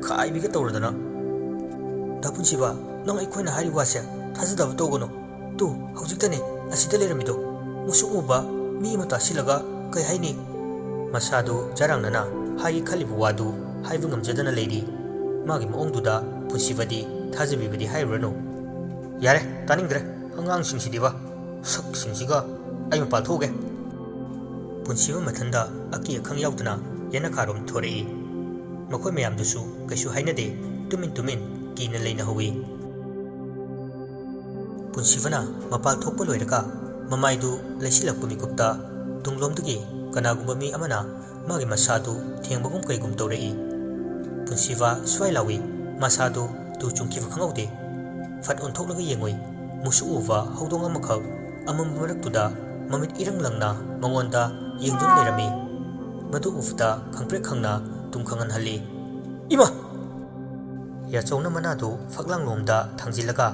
ꯈꯥꯏꯕꯤꯒ ꯇꯧꯔꯗꯅ!" "ꯗꯥ ꯄꯨꯟꯁꯤꯕ, ꯅꯪ ꯑꯩꯈꯣꯏꯅ ꯍꯥꯏꯔꯤꯕ ꯋꯥꯁꯦ ꯊꯥꯖꯗꯕ ꯇꯧꯒꯅꯨ꯫ ꯇꯨ, ꯍꯧꯖꯤꯛꯇꯅꯦ ꯑꯁꯤꯗ ꯂꯩꯔꯝꯃꯤꯗꯣ꯫ ꯃꯨꯁꯨꯛ ꯃꯨꯕ ꯃꯤ ꯑꯃ ꯇꯥꯁꯤꯜꯂꯒ ꯀꯩ ꯍꯥꯏꯅꯤ?" ꯃꯁꯥꯗꯨ ꯆꯔꯥꯡꯅꯅ ꯍꯥꯏꯒꯦ ꯈꯜꯂꯤꯕ ꯋꯥꯗꯨ ꯍꯥꯏꯕ ꯉꯝꯖꯗꯅ ꯂꯩꯔꯤ꯫ ꯃꯥꯒꯤ ꯃꯑꯣꯡꯗꯨꯗ ꯄꯨꯟꯁꯤꯕꯗꯤ ꯊꯥꯖꯕꯤꯕꯗꯤ ꯍꯥꯏꯔꯨꯔꯅꯨ꯫ "ꯌꯥꯔꯦ, ꯇꯥꯅꯤꯡꯗ꯭ꯔꯦ꯫ ꯑꯉꯥꯡꯁꯤꯡꯁꯤꯗꯤꯕ, ꯁꯛꯁꯤꯡꯁꯤꯒ꯫ ꯑꯩ ꯃꯄꯥꯟ ꯊꯣꯛꯎꯒꯦ꯫" ꯄꯨꯟꯁꯤꯕ ꯃꯊꯟꯗ ꯑꯀꯤ ꯑꯈꯪ ꯌꯥꯎꯗꯅ ꯌꯦꯅꯈꯥꯔꯣꯝ ꯊꯣꯔꯛꯏ꯫ ꯃꯈꯣꯏ ꯃꯌꯥꯝꯗꯨꯁꯨ ꯀꯩꯁꯨ ꯍꯥꯏꯅꯗꯦ, ꯇꯨꯃꯤꯟ ꯇꯨꯃꯤꯟ ꯀꯤꯅ ꯂꯩꯅꯍꯧꯏ꯫ ꯄꯨꯟꯁꯤꯕꯅ ꯃꯄꯥꯜ ꯊꯣꯛꯄ ꯂꯣꯏꯔꯒ ꯃꯃꯥꯏꯗꯨ ꯂꯩꯁꯤꯜꯂꯛꯄ ꯃꯤꯀꯨꯞꯇ ꯇꯨꯡꯂꯣꯝꯗꯒꯤ ꯀꯅꯥꯒꯨꯝꯕ ꯃꯤ ꯑꯃꯅ ꯃꯥꯒꯤ ꯃꯁꯥꯗꯨ ꯊꯦꯡꯕꯒꯨꯝ ꯀꯩꯒꯨꯝ ꯇꯧꯔꯛꯏ꯫ ꯄꯨꯟꯁꯤꯕ ꯁ꯭ꯋꯥꯏ ꯂꯥꯎꯏ, ꯃꯁꯥꯗꯨ ꯇꯨ ꯆꯨꯡꯈꯤꯕ ꯈꯪꯍꯧꯗꯦ꯫ ꯐꯠ ꯑꯣꯟꯊꯣꯛꯂꯒ ꯌꯦꯡꯉꯨꯏ, ꯃꯨꯁꯨꯛ ꯃꯨꯕ ꯍꯧꯗꯣꯡ ꯑꯃꯈꯛ ꯑꯃꯝꯕ ꯃꯔꯛꯇꯨꯗ ꯃꯃꯤꯠ ꯏꯔꯪ ꯂꯪꯅ ꯃꯉꯣꯟꯗ ꯌꯦꯡꯗꯨꯅ ꯂꯩꯔꯝꯃꯤ꯫ ꯃꯗꯨ ꯎꯕꯗ ꯈꯪꯄ꯭ꯔꯦꯛ ꯈꯪꯅ ꯇꯨꯝ ꯈꯪꯍꯟꯍꯜꯂꯤ꯫ "ꯏꯃꯥ!" ꯌꯥꯆꯧꯅ ꯃꯅꯥꯗꯨ ꯐꯛꯂꯥꯡꯂꯣꯝꯗ ꯊꯥꯡꯖꯤꯜꯂꯒ,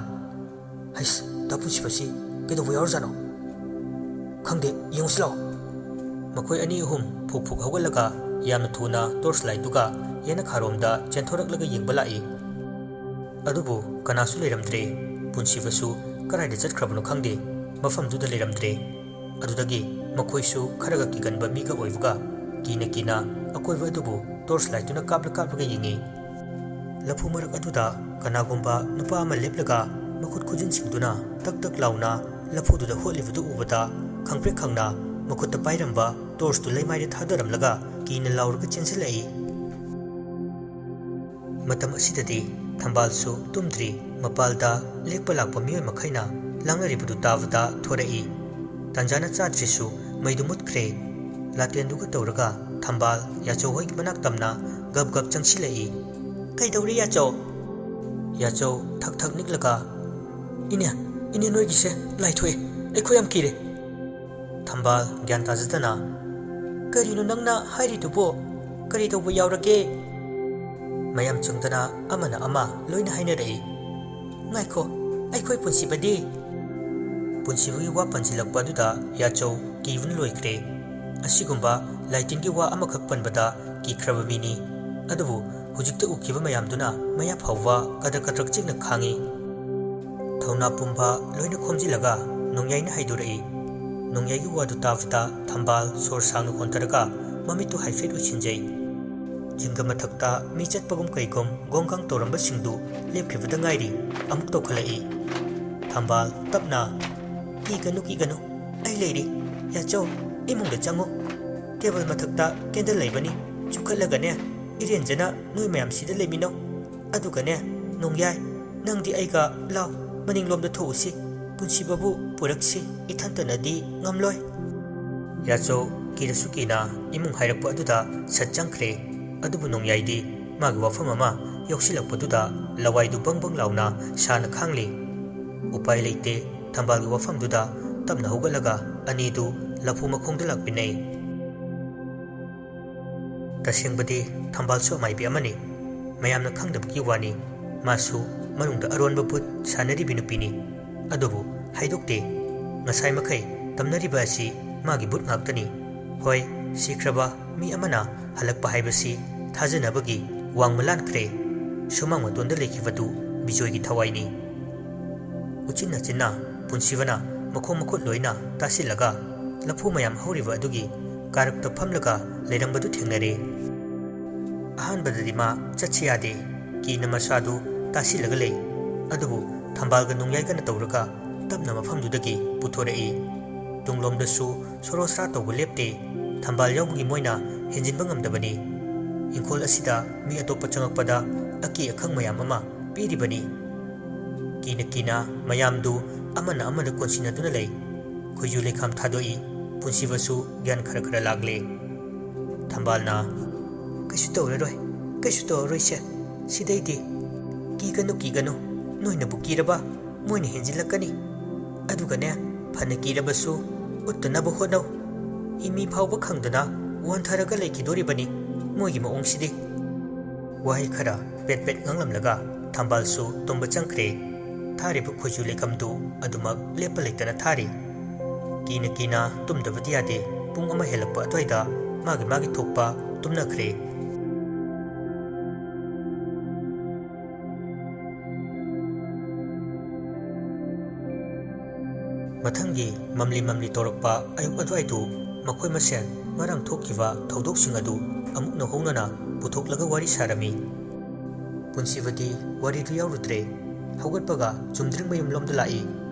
"ꯍꯩꯁ, ꯗꯥ ꯄꯨꯟꯁꯤꯕꯁꯤ ꯀꯩꯗꯧꯕ ꯌꯥꯎꯔꯖꯥꯠꯅꯣ? ꯈꯪꯗꯦ, ꯌꯦꯡꯉꯨꯁꯤ ꯂꯥꯛꯑꯣ꯫" ꯃꯈꯣꯏ ꯑꯅꯤ ꯑꯍꯨꯝ ꯐꯨꯛ ꯐꯨꯛ ꯍꯧꯒꯠꯂꯒ ꯌꯥꯝꯅ ꯊꯨꯅ ꯇꯣꯔꯆ ꯂꯥꯏꯠꯇꯨꯒ ꯌꯦꯅꯈꯥꯔꯣꯝꯗ ꯆꯦꯟꯊꯣꯔꯛꯂꯒ ꯌꯦꯡꯕ ꯂꯥꯛꯏ꯫ ꯑꯗꯨꯕꯨ ꯀꯅꯥꯁꯨ ꯂꯩꯔꯝꯗ꯭ꯔꯦ꯫ ꯄꯨꯟꯁꯤꯕꯁꯨ ꯀꯗꯥꯏꯗ ꯆꯠꯈ꯭ꯔꯕꯅꯣ ꯈꯪꯗꯦ, ꯃꯐꯝꯗꯨꯗ ꯂꯩꯔꯝꯗ꯭ꯔꯦ꯫ ꯑꯗꯨꯗꯒꯤ ꯃꯈꯣꯏꯁꯨ ꯈꯔꯒ ꯀꯤꯒꯟꯕ ꯃꯤꯒ ꯑꯣꯏꯕꯒ ꯀꯤꯅ ꯀꯤꯅ ꯑꯀꯣꯏꯕ ꯑꯗꯨꯕꯨ ꯇꯣꯔꯆ ꯂꯥꯏꯠꯇꯨꯅ ꯀꯥꯞꯂ ꯀꯥꯞꯂꯒ ꯌꯦꯡꯉꯤ꯫ ꯂꯐꯨ ꯃꯔꯛ ꯑꯗꯨꯗ ꯀꯅꯥꯒꯨꯝꯕ ꯅꯨꯄꯥ ꯑꯃ ꯂꯦꯞꯂꯒ ꯃꯈꯨꯠ ꯈꯨꯖꯤꯟꯁꯤꯡꯗꯨꯅ ꯇꯛ ꯇꯛ ꯂꯥꯎꯅ ꯂꯐꯨꯗꯨꯗ ꯍꯣꯠꯂꯤꯕꯗꯨ ꯎꯕꯗ ꯈꯪꯄ꯭ꯔꯦꯛ ꯈꯪꯅ ꯃꯈꯨꯠꯇ ꯄꯥꯏꯔꯝꯕ ꯇꯣꯔꯆꯇꯨ ꯂꯩꯃꯥꯏꯗ ꯊꯥꯗꯔꯝꯂꯒ ꯀꯤꯅ ꯂꯥꯎꯔꯒ ꯆꯦꯟꯁꯤꯜꯂꯛꯏ꯫ ꯃꯇꯝ ꯑꯁꯤꯗꯗꯤ ꯊꯝꯕꯥꯜꯁꯨ ꯇꯨꯝꯗ꯭ꯔꯤ꯫ ꯃꯄꯥꯜꯗ ꯂꯦꯛꯄ ꯂꯥꯛꯄ ꯃꯤꯑꯣꯏ ꯃꯈꯩꯅ ꯂꯥꯡꯅꯔꯤꯕꯗꯨ ꯇꯥꯕꯗ ꯊꯣꯔꯛꯏ꯫ ꯇꯥꯟꯖꯥꯅ ꯆꯥꯗ꯭ꯔꯤꯁꯨ ꯃꯩꯗꯨ ꯃꯨꯠꯈ꯭ꯔꯦ꯫ ꯂꯥꯇꯦꯟꯗꯨꯒ ꯇꯧꯔꯒ ꯊꯝꯕꯥꯜ ꯌꯥꯆꯧ ꯍꯣꯏꯒꯤ ꯃꯅꯥꯛ ꯇꯝꯅ ꯒꯞ ꯒꯞ ꯆꯪꯁꯤꯜꯂꯛꯏ꯫ "ꯀꯩꯗꯧꯔꯦ ꯌꯥꯆꯧ?" ꯌꯥꯆꯧ ꯊꯛ ꯊꯛ ꯅꯤꯛꯂꯒ, "ꯏꯅꯦ, ꯏꯅꯦ ꯅꯣꯏꯒꯤꯁꯦ ꯂꯥꯏ ꯊꯣꯛꯑꯦ, ꯑꯩꯈꯣꯏ ꯌꯥꯝ ꯀꯤꯔꯦ꯫" ꯊꯝꯕꯥꯜ ꯒ꯭ꯌꯥꯟ ꯇꯥꯖꯗꯅ, "ꯀꯔꯤꯅꯣ ꯅꯪꯅ ꯍꯥꯏꯔꯤꯗꯨꯕꯣ? ꯀꯔꯤ ꯇꯧꯕ ꯌꯥꯎꯔꯒꯦ?" ꯃꯌꯥꯝ ꯆꯪꯗꯅ ꯑꯃꯅ ꯑꯃ ꯂꯣꯏꯅ ꯍꯥꯏꯅꯔꯛꯏ꯫ "ꯉꯥꯏꯈꯣ, ꯑꯩꯈꯣꯏ ꯄꯨꯟꯁꯤꯕꯗꯤ?" ꯄꯨꯟꯁꯤꯕꯒꯤ ꯋꯥ ꯄꯟꯁꯤꯜꯂꯛꯄ ꯑꯗꯨꯗ ꯌꯥꯆꯧ ꯀꯤꯕꯅ ꯂꯣꯏꯈ꯭ꯔꯦ꯫ ꯑꯁꯤꯒꯨꯝꯕ ꯂꯥꯏꯇꯤꯟꯒꯤ ꯋꯥ ꯑꯃꯈꯛ ꯄꯟꯕꯗ ꯀꯤꯈ꯭ꯔꯕ ꯃꯤꯅꯤ꯫ ꯑꯗꯨꯕꯨ ꯍꯧꯖꯤꯛꯇ ꯎꯈꯤꯕ ꯃꯌꯥꯝꯗꯨꯅ ꯃꯌꯥ ꯐꯥꯎꯕ ꯀꯗ꯭ꯔꯛ ꯀꯗ꯭ꯔꯛ ꯆꯤꯛꯅ ꯈꯥꯡꯉꯤ꯫ ꯊꯧꯅꯥ ꯄꯨꯝꯕ ꯂꯣꯏꯅ ꯈꯣꯝꯖꯤꯜꯂꯒ ꯅꯣꯡꯌꯥꯏꯅ ꯍꯥꯏꯗꯣꯔꯛꯏ꯫ ꯅꯣꯡꯌꯥꯏꯒꯤ ꯋꯥꯗꯨ ꯇꯥꯕꯗ ꯊꯝꯕꯥꯜ ꯁꯣꯔ ꯁꯥꯡꯅ ꯍꯣꯟꯊꯔꯒ ꯃꯃꯤꯠꯇꯨ ꯍꯥꯏꯐꯦꯠ ꯎꯏꯁꯤꯟꯖꯩ꯫ ꯖꯤꯡꯒ ꯃꯊꯛꯇ ꯃꯤ ꯆꯠꯄꯒꯨꯝ ꯀꯩꯒꯨꯝ ꯒꯣꯡꯒꯥꯡ ꯇꯧꯔꯝꯕꯁꯤꯡꯗꯨ ꯂꯦꯞꯈꯤꯕꯗ ꯉꯥꯏꯔꯤ ꯑꯃꯨꯛ ꯇꯧꯈꯠꯂꯛꯏ꯫ ꯊꯝꯕꯥꯜ ꯇꯞꯅ, "ꯀꯤꯒꯅꯨ, ꯀꯤꯒꯅꯨ, ꯑꯩ ꯂꯩꯔꯤ꯫ ꯌꯥꯆꯧ, ꯏꯃꯨꯡꯗ ꯆꯪꯉꯨ꯫ ꯇꯦꯕꯜ ꯃꯊꯛꯇ ꯀꯦꯟꯗꯜ ꯂꯩꯕꯅꯤ꯫ ꯆꯨꯈꯠꯂꯒꯅꯦ, ꯏꯔꯦꯟꯖꯅ ꯅꯣꯏ ꯃꯌꯥꯝ ꯁꯤꯗ ꯂꯩꯃꯤꯟꯅꯧ꯫ ꯑꯗꯨꯒꯅꯦ, ꯅꯣꯡꯌꯥꯏ, ꯅꯪꯗꯤ ꯑꯩꯒ ꯂꯥꯎ, ꯃꯅꯤꯡꯂꯣꯝꯗ ꯊꯣꯛꯎꯁꯤ꯫ ꯄꯨꯟꯁꯤꯕꯕꯨ ꯄꯨꯔꯛꯁꯤ, ꯏꯊꯟꯇꯅꯗꯤ ꯉꯝꯂꯣꯏ꯫" ꯌꯥꯆꯧ ꯀꯤꯔꯁꯨ ꯀꯤꯅ ꯏꯃꯨꯡ ꯍꯥꯏꯔꯛꯄ ꯑꯗꯨꯗ ꯁꯠ ꯆꯪꯈ꯭ꯔꯦ꯫ ꯑꯗꯨꯕꯨ ꯅꯣꯡꯌꯥꯏꯗꯤ ꯃꯥꯒꯤ ꯋꯥꯐꯝ ꯑꯃ ꯌꯥꯎꯁꯤꯜꯂꯛꯄꯗꯨꯗ ꯂꯋꯥꯏꯗꯨ ꯕꯪ ꯕꯪ ꯂꯥꯎꯅ ꯁꯥꯅ ꯈꯥꯡꯂꯤ꯫ ꯎꯄꯥꯏ ꯂꯩꯇꯦ, ꯊꯝꯕꯥꯜꯒꯤ ꯋꯥꯐꯝꯗꯨꯗ ꯇꯞꯅ ꯍꯧꯒꯠꯂꯒ ꯑꯅꯤꯗꯨ ꯂꯐꯨ ꯃꯈꯣꯡꯗ ꯂꯥꯛꯄꯤꯅꯩ꯫ ꯇꯁꯦꯡꯕꯗꯤ ꯊꯝꯕꯥꯜꯁꯨ ꯑꯃꯥꯏꯕꯤ ꯑꯃꯅꯤ꯫ ꯃꯌꯥꯝꯅ ꯈꯪꯗꯕꯒꯤ ꯋꯥꯅꯤ꯫ ꯃꯥꯁꯨ ꯃꯅꯨꯡꯗ ꯑꯔꯣꯟꯕ ꯚꯨꯠ ꯁꯥꯟꯅꯔꯤꯕꯤ ꯅꯨꯄꯤꯅꯤ꯫ ꯑꯗꯨꯕꯨ ꯍꯥꯏꯗꯣꯛꯇꯦ꯫ ꯉꯁꯥꯏ ꯃꯈꯩ ꯇꯝꯅꯔꯤꯕ ꯑꯁꯤ ꯃꯥꯒꯤ ꯚꯨꯠ ꯉꯥꯛꯇꯅꯤ꯫ ꯍꯣꯏ, ꯁꯤꯈ꯭ꯔꯕ ꯃꯤ ꯑꯃꯅ ꯍꯜꯂꯛꯄ ꯍꯥꯏꯕꯁꯤ ꯊꯥꯖꯅꯕꯒꯤ ꯋꯥꯡꯃ ꯂꯥꯟꯈ꯭ꯔꯦ꯫ ꯁꯨꯃꯥꯡ ꯃꯇꯣꯟꯗ ꯂꯩꯈꯤꯕꯗꯨ ꯕꯤꯖꯣꯏꯒꯤ ꯊꯋꯥꯏꯅꯤ꯫ ꯎꯆꯤꯟ ꯅꯥꯆꯤꯟꯅ ꯄꯨꯟꯁꯤꯕꯅ ꯃꯈꯣꯡ ꯃꯈꯨꯠ ꯂꯣꯏꯅ ꯇꯥꯁꯤꯜꯂꯒ ꯂꯐꯨ ꯃꯌꯥꯝ ꯍꯧꯔꯤꯕ ꯑꯗꯨꯒꯤ ꯀꯥꯔꯛꯇ ꯐꯝꯂꯒ ꯂꯩꯔꯝꯕꯗꯨ ꯊꯦꯡꯅꯔꯦ꯫ ꯑꯍꯥꯟꯕꯗꯗꯤ ꯃꯥ ꯆꯠꯁꯤ ꯌꯥꯗꯦ, ꯀꯤꯅ ꯃꯁꯥꯗꯨ ꯇꯥꯁꯤꯜꯂꯒ ꯂꯩ꯫ ꯑꯗꯨꯕꯨ ꯊꯝꯕꯥꯜꯒ ꯅꯣꯡꯌꯥꯏꯒꯅ ꯇꯧꯔꯒ ꯇꯞꯅ ꯃꯐꯝꯗꯨꯗꯒꯤ ꯄꯨꯊꯣꯔꯛꯏ꯫ ꯇꯨꯡꯂꯣꯝꯗꯁꯨ ꯁꯣꯔꯣ ꯁꯔꯥ ꯇꯧꯕ ꯂꯦꯞꯇꯦ꯫ ꯊꯝꯕꯥꯜ ꯌꯥꯎꯕꯒꯤ ꯃꯣꯏꯅ ꯍꯦꯟꯖꯤꯟꯕ ꯉꯝꯗꯕꯅꯤ꯫ ꯏꯪꯈꯣꯜ ꯑꯁꯤꯗ ꯃꯤ ꯑꯇꯣꯞꯄ ꯆꯪꯉꯛꯄꯗ ꯑꯀꯤ ꯑꯈꯪ ꯃꯌꯥꯝ ꯑꯃ ꯄꯤꯔꯤꯕꯅꯤ꯫ ꯀꯤꯅ ꯀꯤꯅ ꯃꯌꯥꯝꯗꯨ ꯑꯃꯅ ꯑꯃꯗ ꯀꯣꯟꯁꯤꯟꯅꯗꯨꯅ ꯂꯩ꯫ ꯈꯣꯏꯖꯨ ꯂꯩꯈꯥꯝ ꯊꯥꯗꯣꯛꯏ꯫ ꯄꯨꯟꯁꯤꯕꯁꯨ ꯒ꯭ꯌꯥꯟ ꯈꯔ ꯈꯔ ꯂꯥꯛꯂꯦ꯫ ꯊꯝꯕꯥꯜꯅ, "ꯀꯩꯁꯨ ꯇꯧꯔꯔꯣꯏ, ꯀꯩꯁꯨ ꯇꯧꯔꯔꯣꯏꯁꯦ꯫ ꯁꯤꯗꯩꯗꯤ ꯀꯤꯒꯅꯨ, ꯀꯤꯒꯅꯨ꯫ ꯅꯣꯏꯅꯕꯨ ꯀꯤꯔꯕ ꯃꯣꯏꯅ ꯍꯦꯟꯖꯤꯜꯂꯛꯀꯅꯤ꯫ ꯑꯗꯨꯒꯅꯦ, ꯐꯅ ꯀꯤꯔꯕꯁꯨ ꯎꯠꯇꯅꯕ ꯍꯣꯠꯅꯧ꯫ ꯏꯃꯤ ꯐꯥꯎꯕ ꯈꯪꯗꯅ ꯋꯥꯟꯊꯔꯒ ꯂꯩꯈꯤꯗꯣꯔꯤꯕꯅꯤ ꯃꯣꯏꯒꯤ ꯃꯑꯣꯡꯁꯤꯗꯤ꯫" ꯋꯥꯍꯩ ꯈꯔ ꯄꯦꯠ ꯄꯦꯠ ꯉꯥꯡꯂꯝꯂꯒ ꯊꯝꯕꯥꯜꯁꯨ ꯇꯨꯝꯕ ꯆꯪꯈ꯭ꯔꯦ꯫ ꯊꯥꯔꯤꯕ ꯈꯣꯏꯖꯨ ꯂꯩꯈꯝꯗꯨ ꯑꯗꯨꯃꯛ ꯂꯦꯞꯄ ꯂꯩꯇꯅ ꯊꯥꯔꯤ꯫ ꯀꯤꯅ ꯀꯤꯅ ꯇꯨꯝꯗꯕꯗꯤ ꯌꯥꯗꯦ꯫ ꯄꯨꯡ ꯑꯃ ꯍꯦꯜꯂꯛꯄ ꯑꯗꯨꯋꯥꯏꯗ ꯃꯥꯒꯤ ꯃꯥꯒꯤ ꯊꯣꯛꯄ ꯇꯨꯝꯅꯈ꯭ꯔꯦ꯫ ꯃꯊꯪꯒꯤ ꯃꯝꯂꯤ ꯃꯝꯂꯤ ꯇꯧꯔꯛꯄ ꯑꯌꯨꯛ ꯑꯗꯨꯋꯥꯏꯗꯨ ꯃꯈꯣꯏ ꯃꯁꯦꯟ ꯉꯔꯥꯡ ꯊꯣꯛꯈꯤꯕ ꯊꯧꯗꯣꯛꯁꯤꯡ ꯑꯗꯨ ꯑꯃꯨꯛ ꯅꯧꯍꯧꯅꯅ ꯄꯨꯊꯣꯛꯂꯒ ꯋꯥꯔꯤ ꯁꯥꯔꯝꯃꯤ꯫ ꯄꯨꯟꯁꯤꯕꯗꯤ ꯋꯥꯔꯤꯗꯨ ꯌꯥꯎꯔꯨꯗ꯭ꯔꯦ꯫ ꯍꯧꯒꯠꯄꯒ ꯆꯨꯝꯗ꯭ꯔꯤꯡ ꯃꯌꯨꯝꯂꯣꯝꯗ ꯂꯥꯛꯏ꯫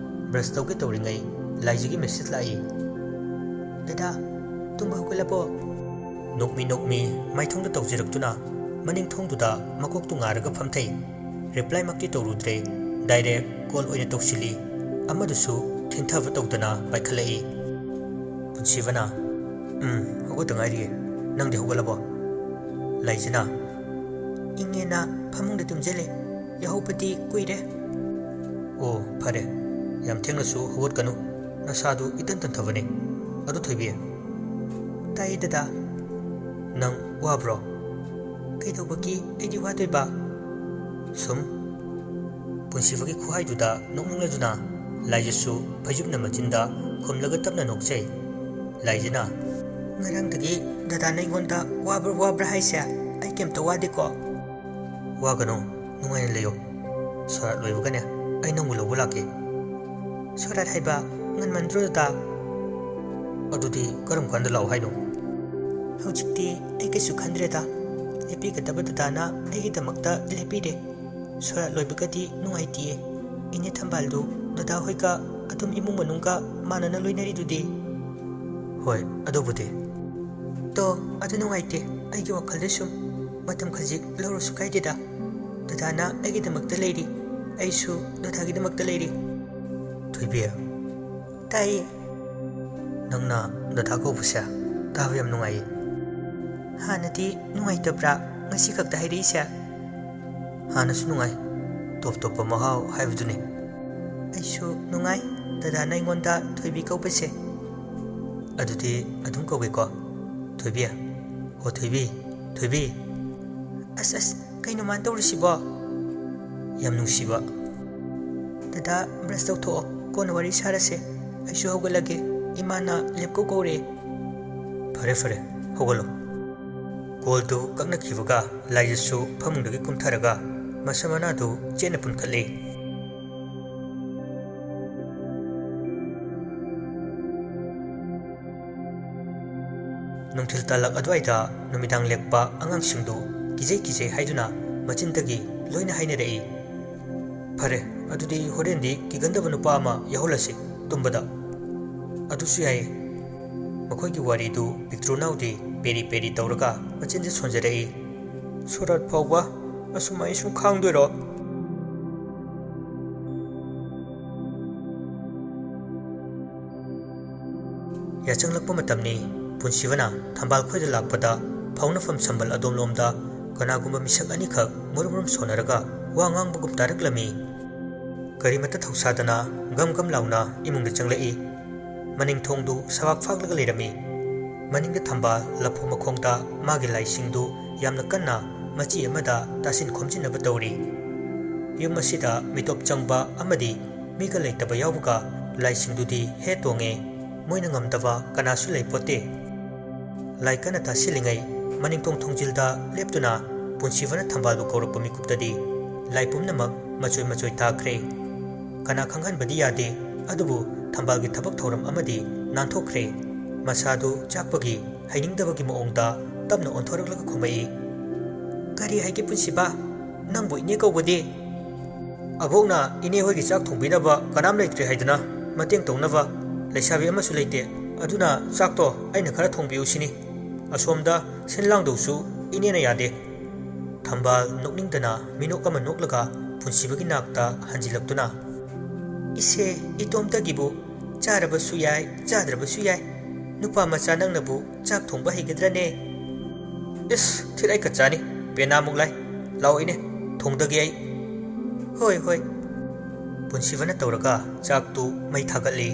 ꯕ꯭ꯔꯁ ꯇꯧꯒꯦ ꯇꯧꯔꯤꯉꯩ ꯂꯥꯏꯖꯒꯤ ꯃꯦꯁꯦꯖ ꯂꯥꯛꯏ꯫ "ꯗꯗꯥ, ꯇꯨꯝꯕ ꯍꯧꯒꯠꯂꯕꯣ?" ꯅꯣꯛꯃꯤ ꯅꯣꯛꯃꯤ ꯃꯥꯏꯊꯣꯡꯗ ꯇꯧꯖꯔꯛꯇꯨꯅ ꯃꯅꯤꯡ ꯊꯣꯡꯗꯨꯗ ꯃꯀꯣꯛꯇꯨ ꯉꯥꯔꯒ ꯐꯝꯊꯩ꯫ ꯔꯤꯄ꯭ꯂꯥꯏꯃꯛꯇꯤ ꯇꯧꯔꯨꯗ꯭ꯔꯦ, ꯗꯥꯏꯔꯦꯛ ꯀꯣꯜ ꯑꯣꯏꯅ ꯇꯧꯁꯤꯜꯂꯤ꯫ ꯑꯃꯗꯨꯁꯨ ꯊꯤꯟꯊꯕ ꯇꯧꯗꯅ ꯄꯥꯏꯈꯠꯂꯛꯏ꯫ ꯄꯨꯟꯁꯤꯕꯅ, "ꯎꯝ, ꯍꯧꯒꯠꯇ ꯉꯥꯏꯔꯤꯌꯦ꯫ ꯅꯪꯗꯤ ꯍꯧꯒꯠꯂꯕꯣ?" ꯂꯥꯏꯖꯅ, "ꯏꯪꯉꯦꯅ ꯐꯃꯨꯡꯗ ꯇꯨꯝꯖꯜꯂꯦ꯫ ꯌꯥꯍꯧꯕꯗꯤ ꯀꯨꯏꯔꯦ꯫" "ꯑꯣ, ꯐꯔꯦ꯫ ꯌꯥꯝ ꯊꯦꯡꯅꯁꯨ ꯍꯧꯒꯠꯀꯅꯨ꯫ ꯅꯁꯥꯗꯨ ꯏꯇꯟ ꯇꯟꯊꯕꯅꯦ꯫ ꯑꯗꯨ ꯊꯣꯏꯕꯤ꯫" "ꯇꯥꯏꯌꯦ ꯗꯗꯥ꯫" "ꯅꯪ ꯋꯥꯕ꯭ꯔꯣ?" "ꯀꯩꯗꯧꯕꯒꯤ ꯑꯩꯗꯤ ꯋꯥꯗꯣꯏꯕ?" "ꯁꯨꯝ꯫" ꯄꯨꯟꯁꯤꯕꯒꯤ ꯈꯨꯍꯥꯏꯗꯨꯗ ꯅꯣꯛꯅꯤꯡꯂꯗꯨꯅ, ꯂꯥꯏꯖꯁꯨ ꯐꯩꯖꯨꯞꯅ ꯃꯆꯤꯟꯗ ꯈꯨꯝꯂꯒ ꯇꯞꯅ ꯅꯣꯛꯆꯩ꯫ ꯂꯥꯏꯖꯅ, "ꯉꯔꯥꯡꯗꯒꯤ ꯗꯗꯥꯅ ꯑꯩꯉꯣꯟꯗ ꯋꯥꯕ꯭ꯔꯥ ꯋꯥꯕ꯭ꯔꯥ ꯍꯥꯏꯁꯦ? ꯑꯩ ꯀꯩꯝꯇ ꯋꯥꯗꯦꯀꯣ?" "ꯋꯥꯒꯅꯨ, ꯅꯨꯡꯉꯥꯏꯅ ꯂꯩꯌꯣ꯫ ꯁꯣꯔꯥꯠ ꯂꯣꯏꯕꯒꯅꯦ, ꯑꯩ ꯅꯪꯕꯨ ꯂꯧꯕ ꯂꯥꯛꯀꯦ꯫" "ꯁꯣꯔꯥꯠ ꯍꯥꯏꯕ ꯉꯟꯃꯟꯗ꯭ꯔꯣ ꯗꯗꯥ?" "ꯑꯗꯨꯗꯤ ꯀꯔꯝ ꯀꯥꯟꯗ ꯂꯥꯛꯑꯣ ꯍꯥꯏꯅꯣ?" "ꯍꯧꯖꯤꯛꯇꯤ ꯑꯩ ꯀꯩꯁꯨ ꯈꯟꯗ꯭ꯔꯦꯗ꯫ ꯂꯦꯞꯄꯤꯒꯗꯕ ꯗꯗꯥꯅ ꯑꯩꯒꯤꯗꯃꯛꯇ ꯂꯦꯞꯄꯤꯔꯦ꯫ ꯁꯣꯔꯥꯠ ꯂꯣꯏꯕꯒꯗꯤ ꯅꯨꯡꯉꯥꯏꯇꯤꯌꯦ꯫ ꯏꯅꯦ ꯊꯝꯕꯥꯜꯗꯨ ꯗꯗꯥ ꯍꯣꯏꯒ ꯑꯗꯨꯝ ꯏꯃꯨꯡ ꯃꯅꯨꯡꯒ ꯃꯥꯟꯅꯅ ꯂꯣꯏꯅꯔꯤꯗꯨꯗꯤ꯫" "ꯍꯣꯏ, ꯑꯗꯨꯕꯨꯗꯤ꯫" "ꯇꯣ, ꯑꯗꯨ ꯅꯨꯡꯉꯥꯏꯇꯦ꯫ ꯑꯩꯒꯤ ꯋꯥꯈꯜꯗ ꯁꯨꯝ ꯃꯇꯝ ꯈꯖꯤꯛ ꯂꯧꯔꯁꯨ ꯀꯥꯏꯗꯦꯗ꯫ ꯗꯗꯥꯅ ꯑꯩꯒꯤꯗꯃꯛꯇ ꯂꯩꯔꯤ, ꯑꯩꯁꯨ ꯗꯗꯥꯒꯤꯗꯃꯛꯇ ꯂꯩꯔꯤ꯫" "ꯊꯣꯏꯕꯤ꯫" "ꯇꯥꯏꯌꯦ꯫" "ꯅꯪꯅ ꯗꯗꯥ ꯀꯧꯕꯁꯦ ꯇꯥꯕ ꯌꯥꯝ ꯅꯨꯡꯉꯥꯏꯌꯦ꯫" "ꯍꯥꯟꯅꯗꯤ ꯅꯨꯡꯉꯥꯏꯇꯕ꯭ꯔꯥ ꯉꯁꯤ ꯈꯛꯇ ꯍꯥꯏꯔꯛꯏꯁꯦ?" "ꯍꯥꯟꯅꯁꯨ ꯅꯨꯡꯉꯥꯏ, ꯇꯣꯞ ꯇꯣꯞꯄ ꯃꯍꯥꯎ ꯍꯥꯏꯕꯗꯨꯅꯤ꯫" "ꯑꯩꯁꯨ ꯅꯨꯡꯉꯥꯏ ꯗꯗꯥꯅ ꯑꯩꯉꯣꯟꯗ ꯊꯣꯏꯕꯤ ꯀꯧꯕꯁꯦ꯫" "ꯑꯗꯨꯗꯤ ꯑꯗꯨꯝ ꯀꯧꯒꯦꯀꯣ, ꯊꯣꯏꯕꯤ꯫ ꯑꯣ ꯊꯣꯏꯕꯤ, ꯊꯣꯏꯕꯤ꯫" "ꯑꯁ ꯑꯁ, ꯀꯩꯅꯣ ꯃꯥꯅ ꯇꯧꯔꯤꯁꯤꯕꯣ?" "ꯌꯥꯝ ꯅꯨꯡꯁꯤꯕ꯫" "ꯗꯗꯥ, ꯕ꯭ꯔꯁ ꯇꯧꯊꯣꯛꯑꯣ, ꯀꯣꯟꯅ ꯋꯥꯔꯤ ꯁꯥꯔꯁꯦ꯫ ꯑꯩꯁꯨ ꯍꯧꯒꯠꯂꯒꯦ, ꯏꯃꯥꯅ ꯂꯦꯞꯀꯧ ꯀꯧꯔꯦ꯫" "ꯐꯔꯦ ꯐꯔꯦ, ꯍꯧꯒꯠꯂꯣ꯫" ꯀꯣꯜꯗꯨ ꯀꯛꯅꯈꯤꯕꯒ ꯂꯥꯏꯖꯁꯨ ꯐꯃꯨꯡꯗꯒꯤ ꯀꯨꯝꯊꯔꯒ ꯃꯁꯝ ꯃꯅꯥꯗꯨ ꯆꯦꯠꯅ ꯄꯨꯟꯈꯠꯂꯤ꯫ ꯅꯨꯡꯊꯤꯜ ꯇꯥꯂꯛ ꯑꯗꯨꯋꯥꯏꯗ ꯅꯨꯃꯤꯗꯥꯡ ꯂꯦꯛꯄ ꯑꯉꯥꯡꯁꯤꯡꯗꯨ ꯀꯤꯖꯩ ꯀꯤꯖꯩ ꯍꯥꯏꯗꯨꯅ ꯃꯆꯤꯟꯗꯒꯤ ꯂꯣꯏꯅ ꯍꯥꯏꯅꯔꯛꯏ꯫ "ꯐꯔꯦ, ꯑꯗꯨꯗꯤ ꯍꯣꯔꯦꯟꯗꯤ ꯀꯤꯒꯟꯗꯕ ꯅꯨꯄꯥ ꯑꯃ ꯌꯥꯎꯍꯜꯂꯁꯤ ꯇꯨꯝꯕꯗ꯫" "ꯑꯗꯨꯁꯨ ꯌꯥꯏ꯫" ꯃꯈꯣꯏꯒꯤ ꯋꯥꯔꯤꯗꯨ ꯄꯤꯛꯇ꯭ꯔꯨꯅꯥꯎꯗꯤ ꯄꯦꯔꯤ ꯄꯦꯔꯤ ꯇꯧꯔꯒ ꯃꯆꯤꯟꯁꯦ ꯁꯣꯟꯖꯔꯛꯏ꯫ "ꯁꯣꯔꯥꯠ ꯐꯥꯎꯕ ꯑꯁꯨꯃꯥꯏ ꯁꯨꯝ ꯈꯥꯡꯗꯣꯏꯔꯣ?" ꯌꯥꯆꯪꯂꯛꯄ ꯃꯇꯝꯅꯤ꯫ ꯄꯨꯟꯁꯤꯕꯅ ꯊꯝꯕꯥꯜ ꯈꯣꯏꯗ ꯂꯥꯛꯄꯗ ꯐꯥꯎꯅꯐꯝ ꯁꯝꯕꯜ ꯑꯗꯣꯝꯂꯣꯝꯗ ꯀꯅꯥꯒꯨꯝꯕ ꯃꯤꯁꯛ ꯑꯅꯤꯈꯛ ꯃꯨꯔꯨꯝ ꯃꯨꯔꯨꯝ ꯁꯣꯟꯅꯔꯒ ꯋꯥ ꯉꯥꯡꯕꯒꯨꯝ ꯇꯥꯔꯛꯂꯝꯃꯤ꯫ ꯀꯔꯤꯃꯠꯇ ꯊꯧꯁꯥꯗꯅ ꯒꯝ ꯒꯝ ꯂꯥꯎꯅ ꯏꯃꯨꯡꯗ ꯆꯪꯂꯛꯏ꯫ ꯃꯅꯤꯡ ꯊꯣꯡꯗꯨ ꯁꯕꯥꯛ ꯐꯥꯛꯂꯒ ꯂꯩꯔꯝꯃꯤ꯫ ꯃꯅꯤꯡꯗ ꯊꯝꯕꯥꯜ ꯂꯐꯨ ꯃꯈꯣꯡꯗ ꯃꯥꯒꯤ ꯂꯥꯏꯁꯤꯡꯗꯨ ꯌꯥꯝꯅ ꯀꯟꯅ ꯃꯆꯤ ꯑꯃꯗ ꯇꯥꯁꯤꯟ ꯈꯣꯝꯖꯤꯟꯅꯕ ꯇꯧꯔꯤ꯫ ꯌꯨꯝ ꯑꯁꯤꯗ ꯃꯤꯇꯣꯞ ꯆꯪꯕ ꯑꯃꯗꯤ ꯃꯤꯒ ꯂꯩꯇꯕ ꯌꯥꯎꯕꯒ ꯂꯥꯏꯁꯤꯡꯗꯨꯗꯤ ꯍꯦ ꯇꯣꯡꯉꯦ꯫ ꯃꯣꯏꯅ ꯉꯝꯗꯕ ꯀꯅꯥꯁꯨ ꯂꯩꯄꯣꯠꯇꯦ꯫ ꯂꯥꯏ ꯀꯟꯅ ꯇꯥꯁꯤꯜꯂꯤꯉꯩ ꯃꯅꯤꯡꯊꯣꯡ ꯊꯣꯡꯖꯤꯜꯗ ꯂꯦꯞꯇꯨꯅ ꯄꯨꯟꯁꯤꯕꯅ ꯊꯝꯕꯥꯜꯕꯨ ꯀꯧꯔꯛꯄ ꯃꯤꯀꯨꯞꯇꯗꯤ ꯂꯥꯏ ꯄꯨꯝꯅꯃꯛ ꯃꯆꯣꯏ ꯃꯆꯣꯏ ꯇꯥꯈ꯭ꯔꯦ꯫ ꯀꯅꯥ ꯈꯪꯍꯟꯕꯗꯤ ꯌꯥꯗꯦ, ꯑꯗꯨꯕꯨ ꯊꯝꯕꯥꯜꯒꯤ ꯊꯕꯛ ꯊꯧꯔꯝ ꯑꯃꯗꯤ ꯅꯥꯟꯊꯣꯛꯈ꯭ꯔꯦ꯫ ꯃꯁꯥꯗꯨ ꯆꯥꯛꯄꯒꯤ ꯍꯩꯅꯤꯡꯗꯕꯒꯤ ꯃꯑꯣꯡꯗ ꯇꯞꯅ ꯑꯣꯟꯊꯣꯔꯛꯂꯒ ꯈꯨꯝꯃꯛꯏ, "ꯀꯔꯤ ꯍꯥꯏꯒꯦ ꯄꯨꯟꯁꯤꯕ? ꯅꯪꯕꯨ ꯏꯅꯦ ꯀꯧꯕꯗꯤ?" "ꯑꯕꯣꯛꯅ ꯏꯅꯦ ꯍꯣꯏꯒꯤ ꯆꯥꯛ ꯊꯣꯡꯕꯤꯅꯕ ꯀꯅꯥꯝ ꯂꯩꯇ꯭ꯔꯦ ꯍꯥꯏꯗꯅ ꯃꯇꯦꯡ ꯇꯧꯅꯕ ꯂꯩꯁꯥꯕꯤ ꯑꯃꯁꯨ ꯂꯩꯇꯦ꯫ ꯑꯗꯨꯅ ꯆꯥꯛꯇꯣ ꯑꯩꯅ ꯈꯔ ꯊꯣꯡꯕꯤꯌꯨ ꯁꯤꯅꯤ꯫ ꯑꯁꯣꯝꯗ ꯁꯤꯟ ꯂꯥꯡꯗꯧꯁꯨ ꯏꯅꯦꯅ ꯌꯥꯗꯦ꯫" ꯊꯝꯕꯥꯜ ꯅꯣꯛꯅꯤꯡꯗꯅ ꯃꯤꯅꯣꯛ ꯑꯃ ꯅꯣꯛꯂꯒ ꯄꯨꯟꯁꯤꯕꯒꯤ ꯅꯥꯛꯇ ꯍꯟꯖꯤꯜꯂꯛꯇꯨꯅ, "ꯏꯁꯦ, ꯏꯇꯣꯝꯇꯒꯤꯕꯨ ꯆꯥꯔꯕꯁꯨ ꯌꯥꯏ, ꯆꯥꯗ꯭ꯔꯕꯁꯨ ꯌꯥꯏ꯫ ꯅꯨꯄꯥ ꯃꯆꯥ ꯅꯪꯅꯕꯨ ꯆꯥꯛ ꯊꯣꯡꯕ ꯍꯩꯒꯗ꯭ꯔꯅꯦ?" "ꯏꯁ, ꯊꯤꯔꯥꯏ ꯀꯠꯆꯥꯅꯤ꯫ ꯄꯦꯅꯥꯃꯨꯛ ꯂꯥꯏ꯫ ꯂꯥꯛꯑꯣ ꯏꯅꯦ, ꯊꯣꯡꯗꯒꯦ ꯑꯩ꯫" "ꯍꯣꯏ, ꯍꯣꯏ꯫" ꯄꯨꯟꯁꯤꯕꯅ ꯇꯧꯔꯒ ꯆꯥꯛꯇꯨ ꯃꯩ ꯊꯥꯒꯠꯂꯤ꯫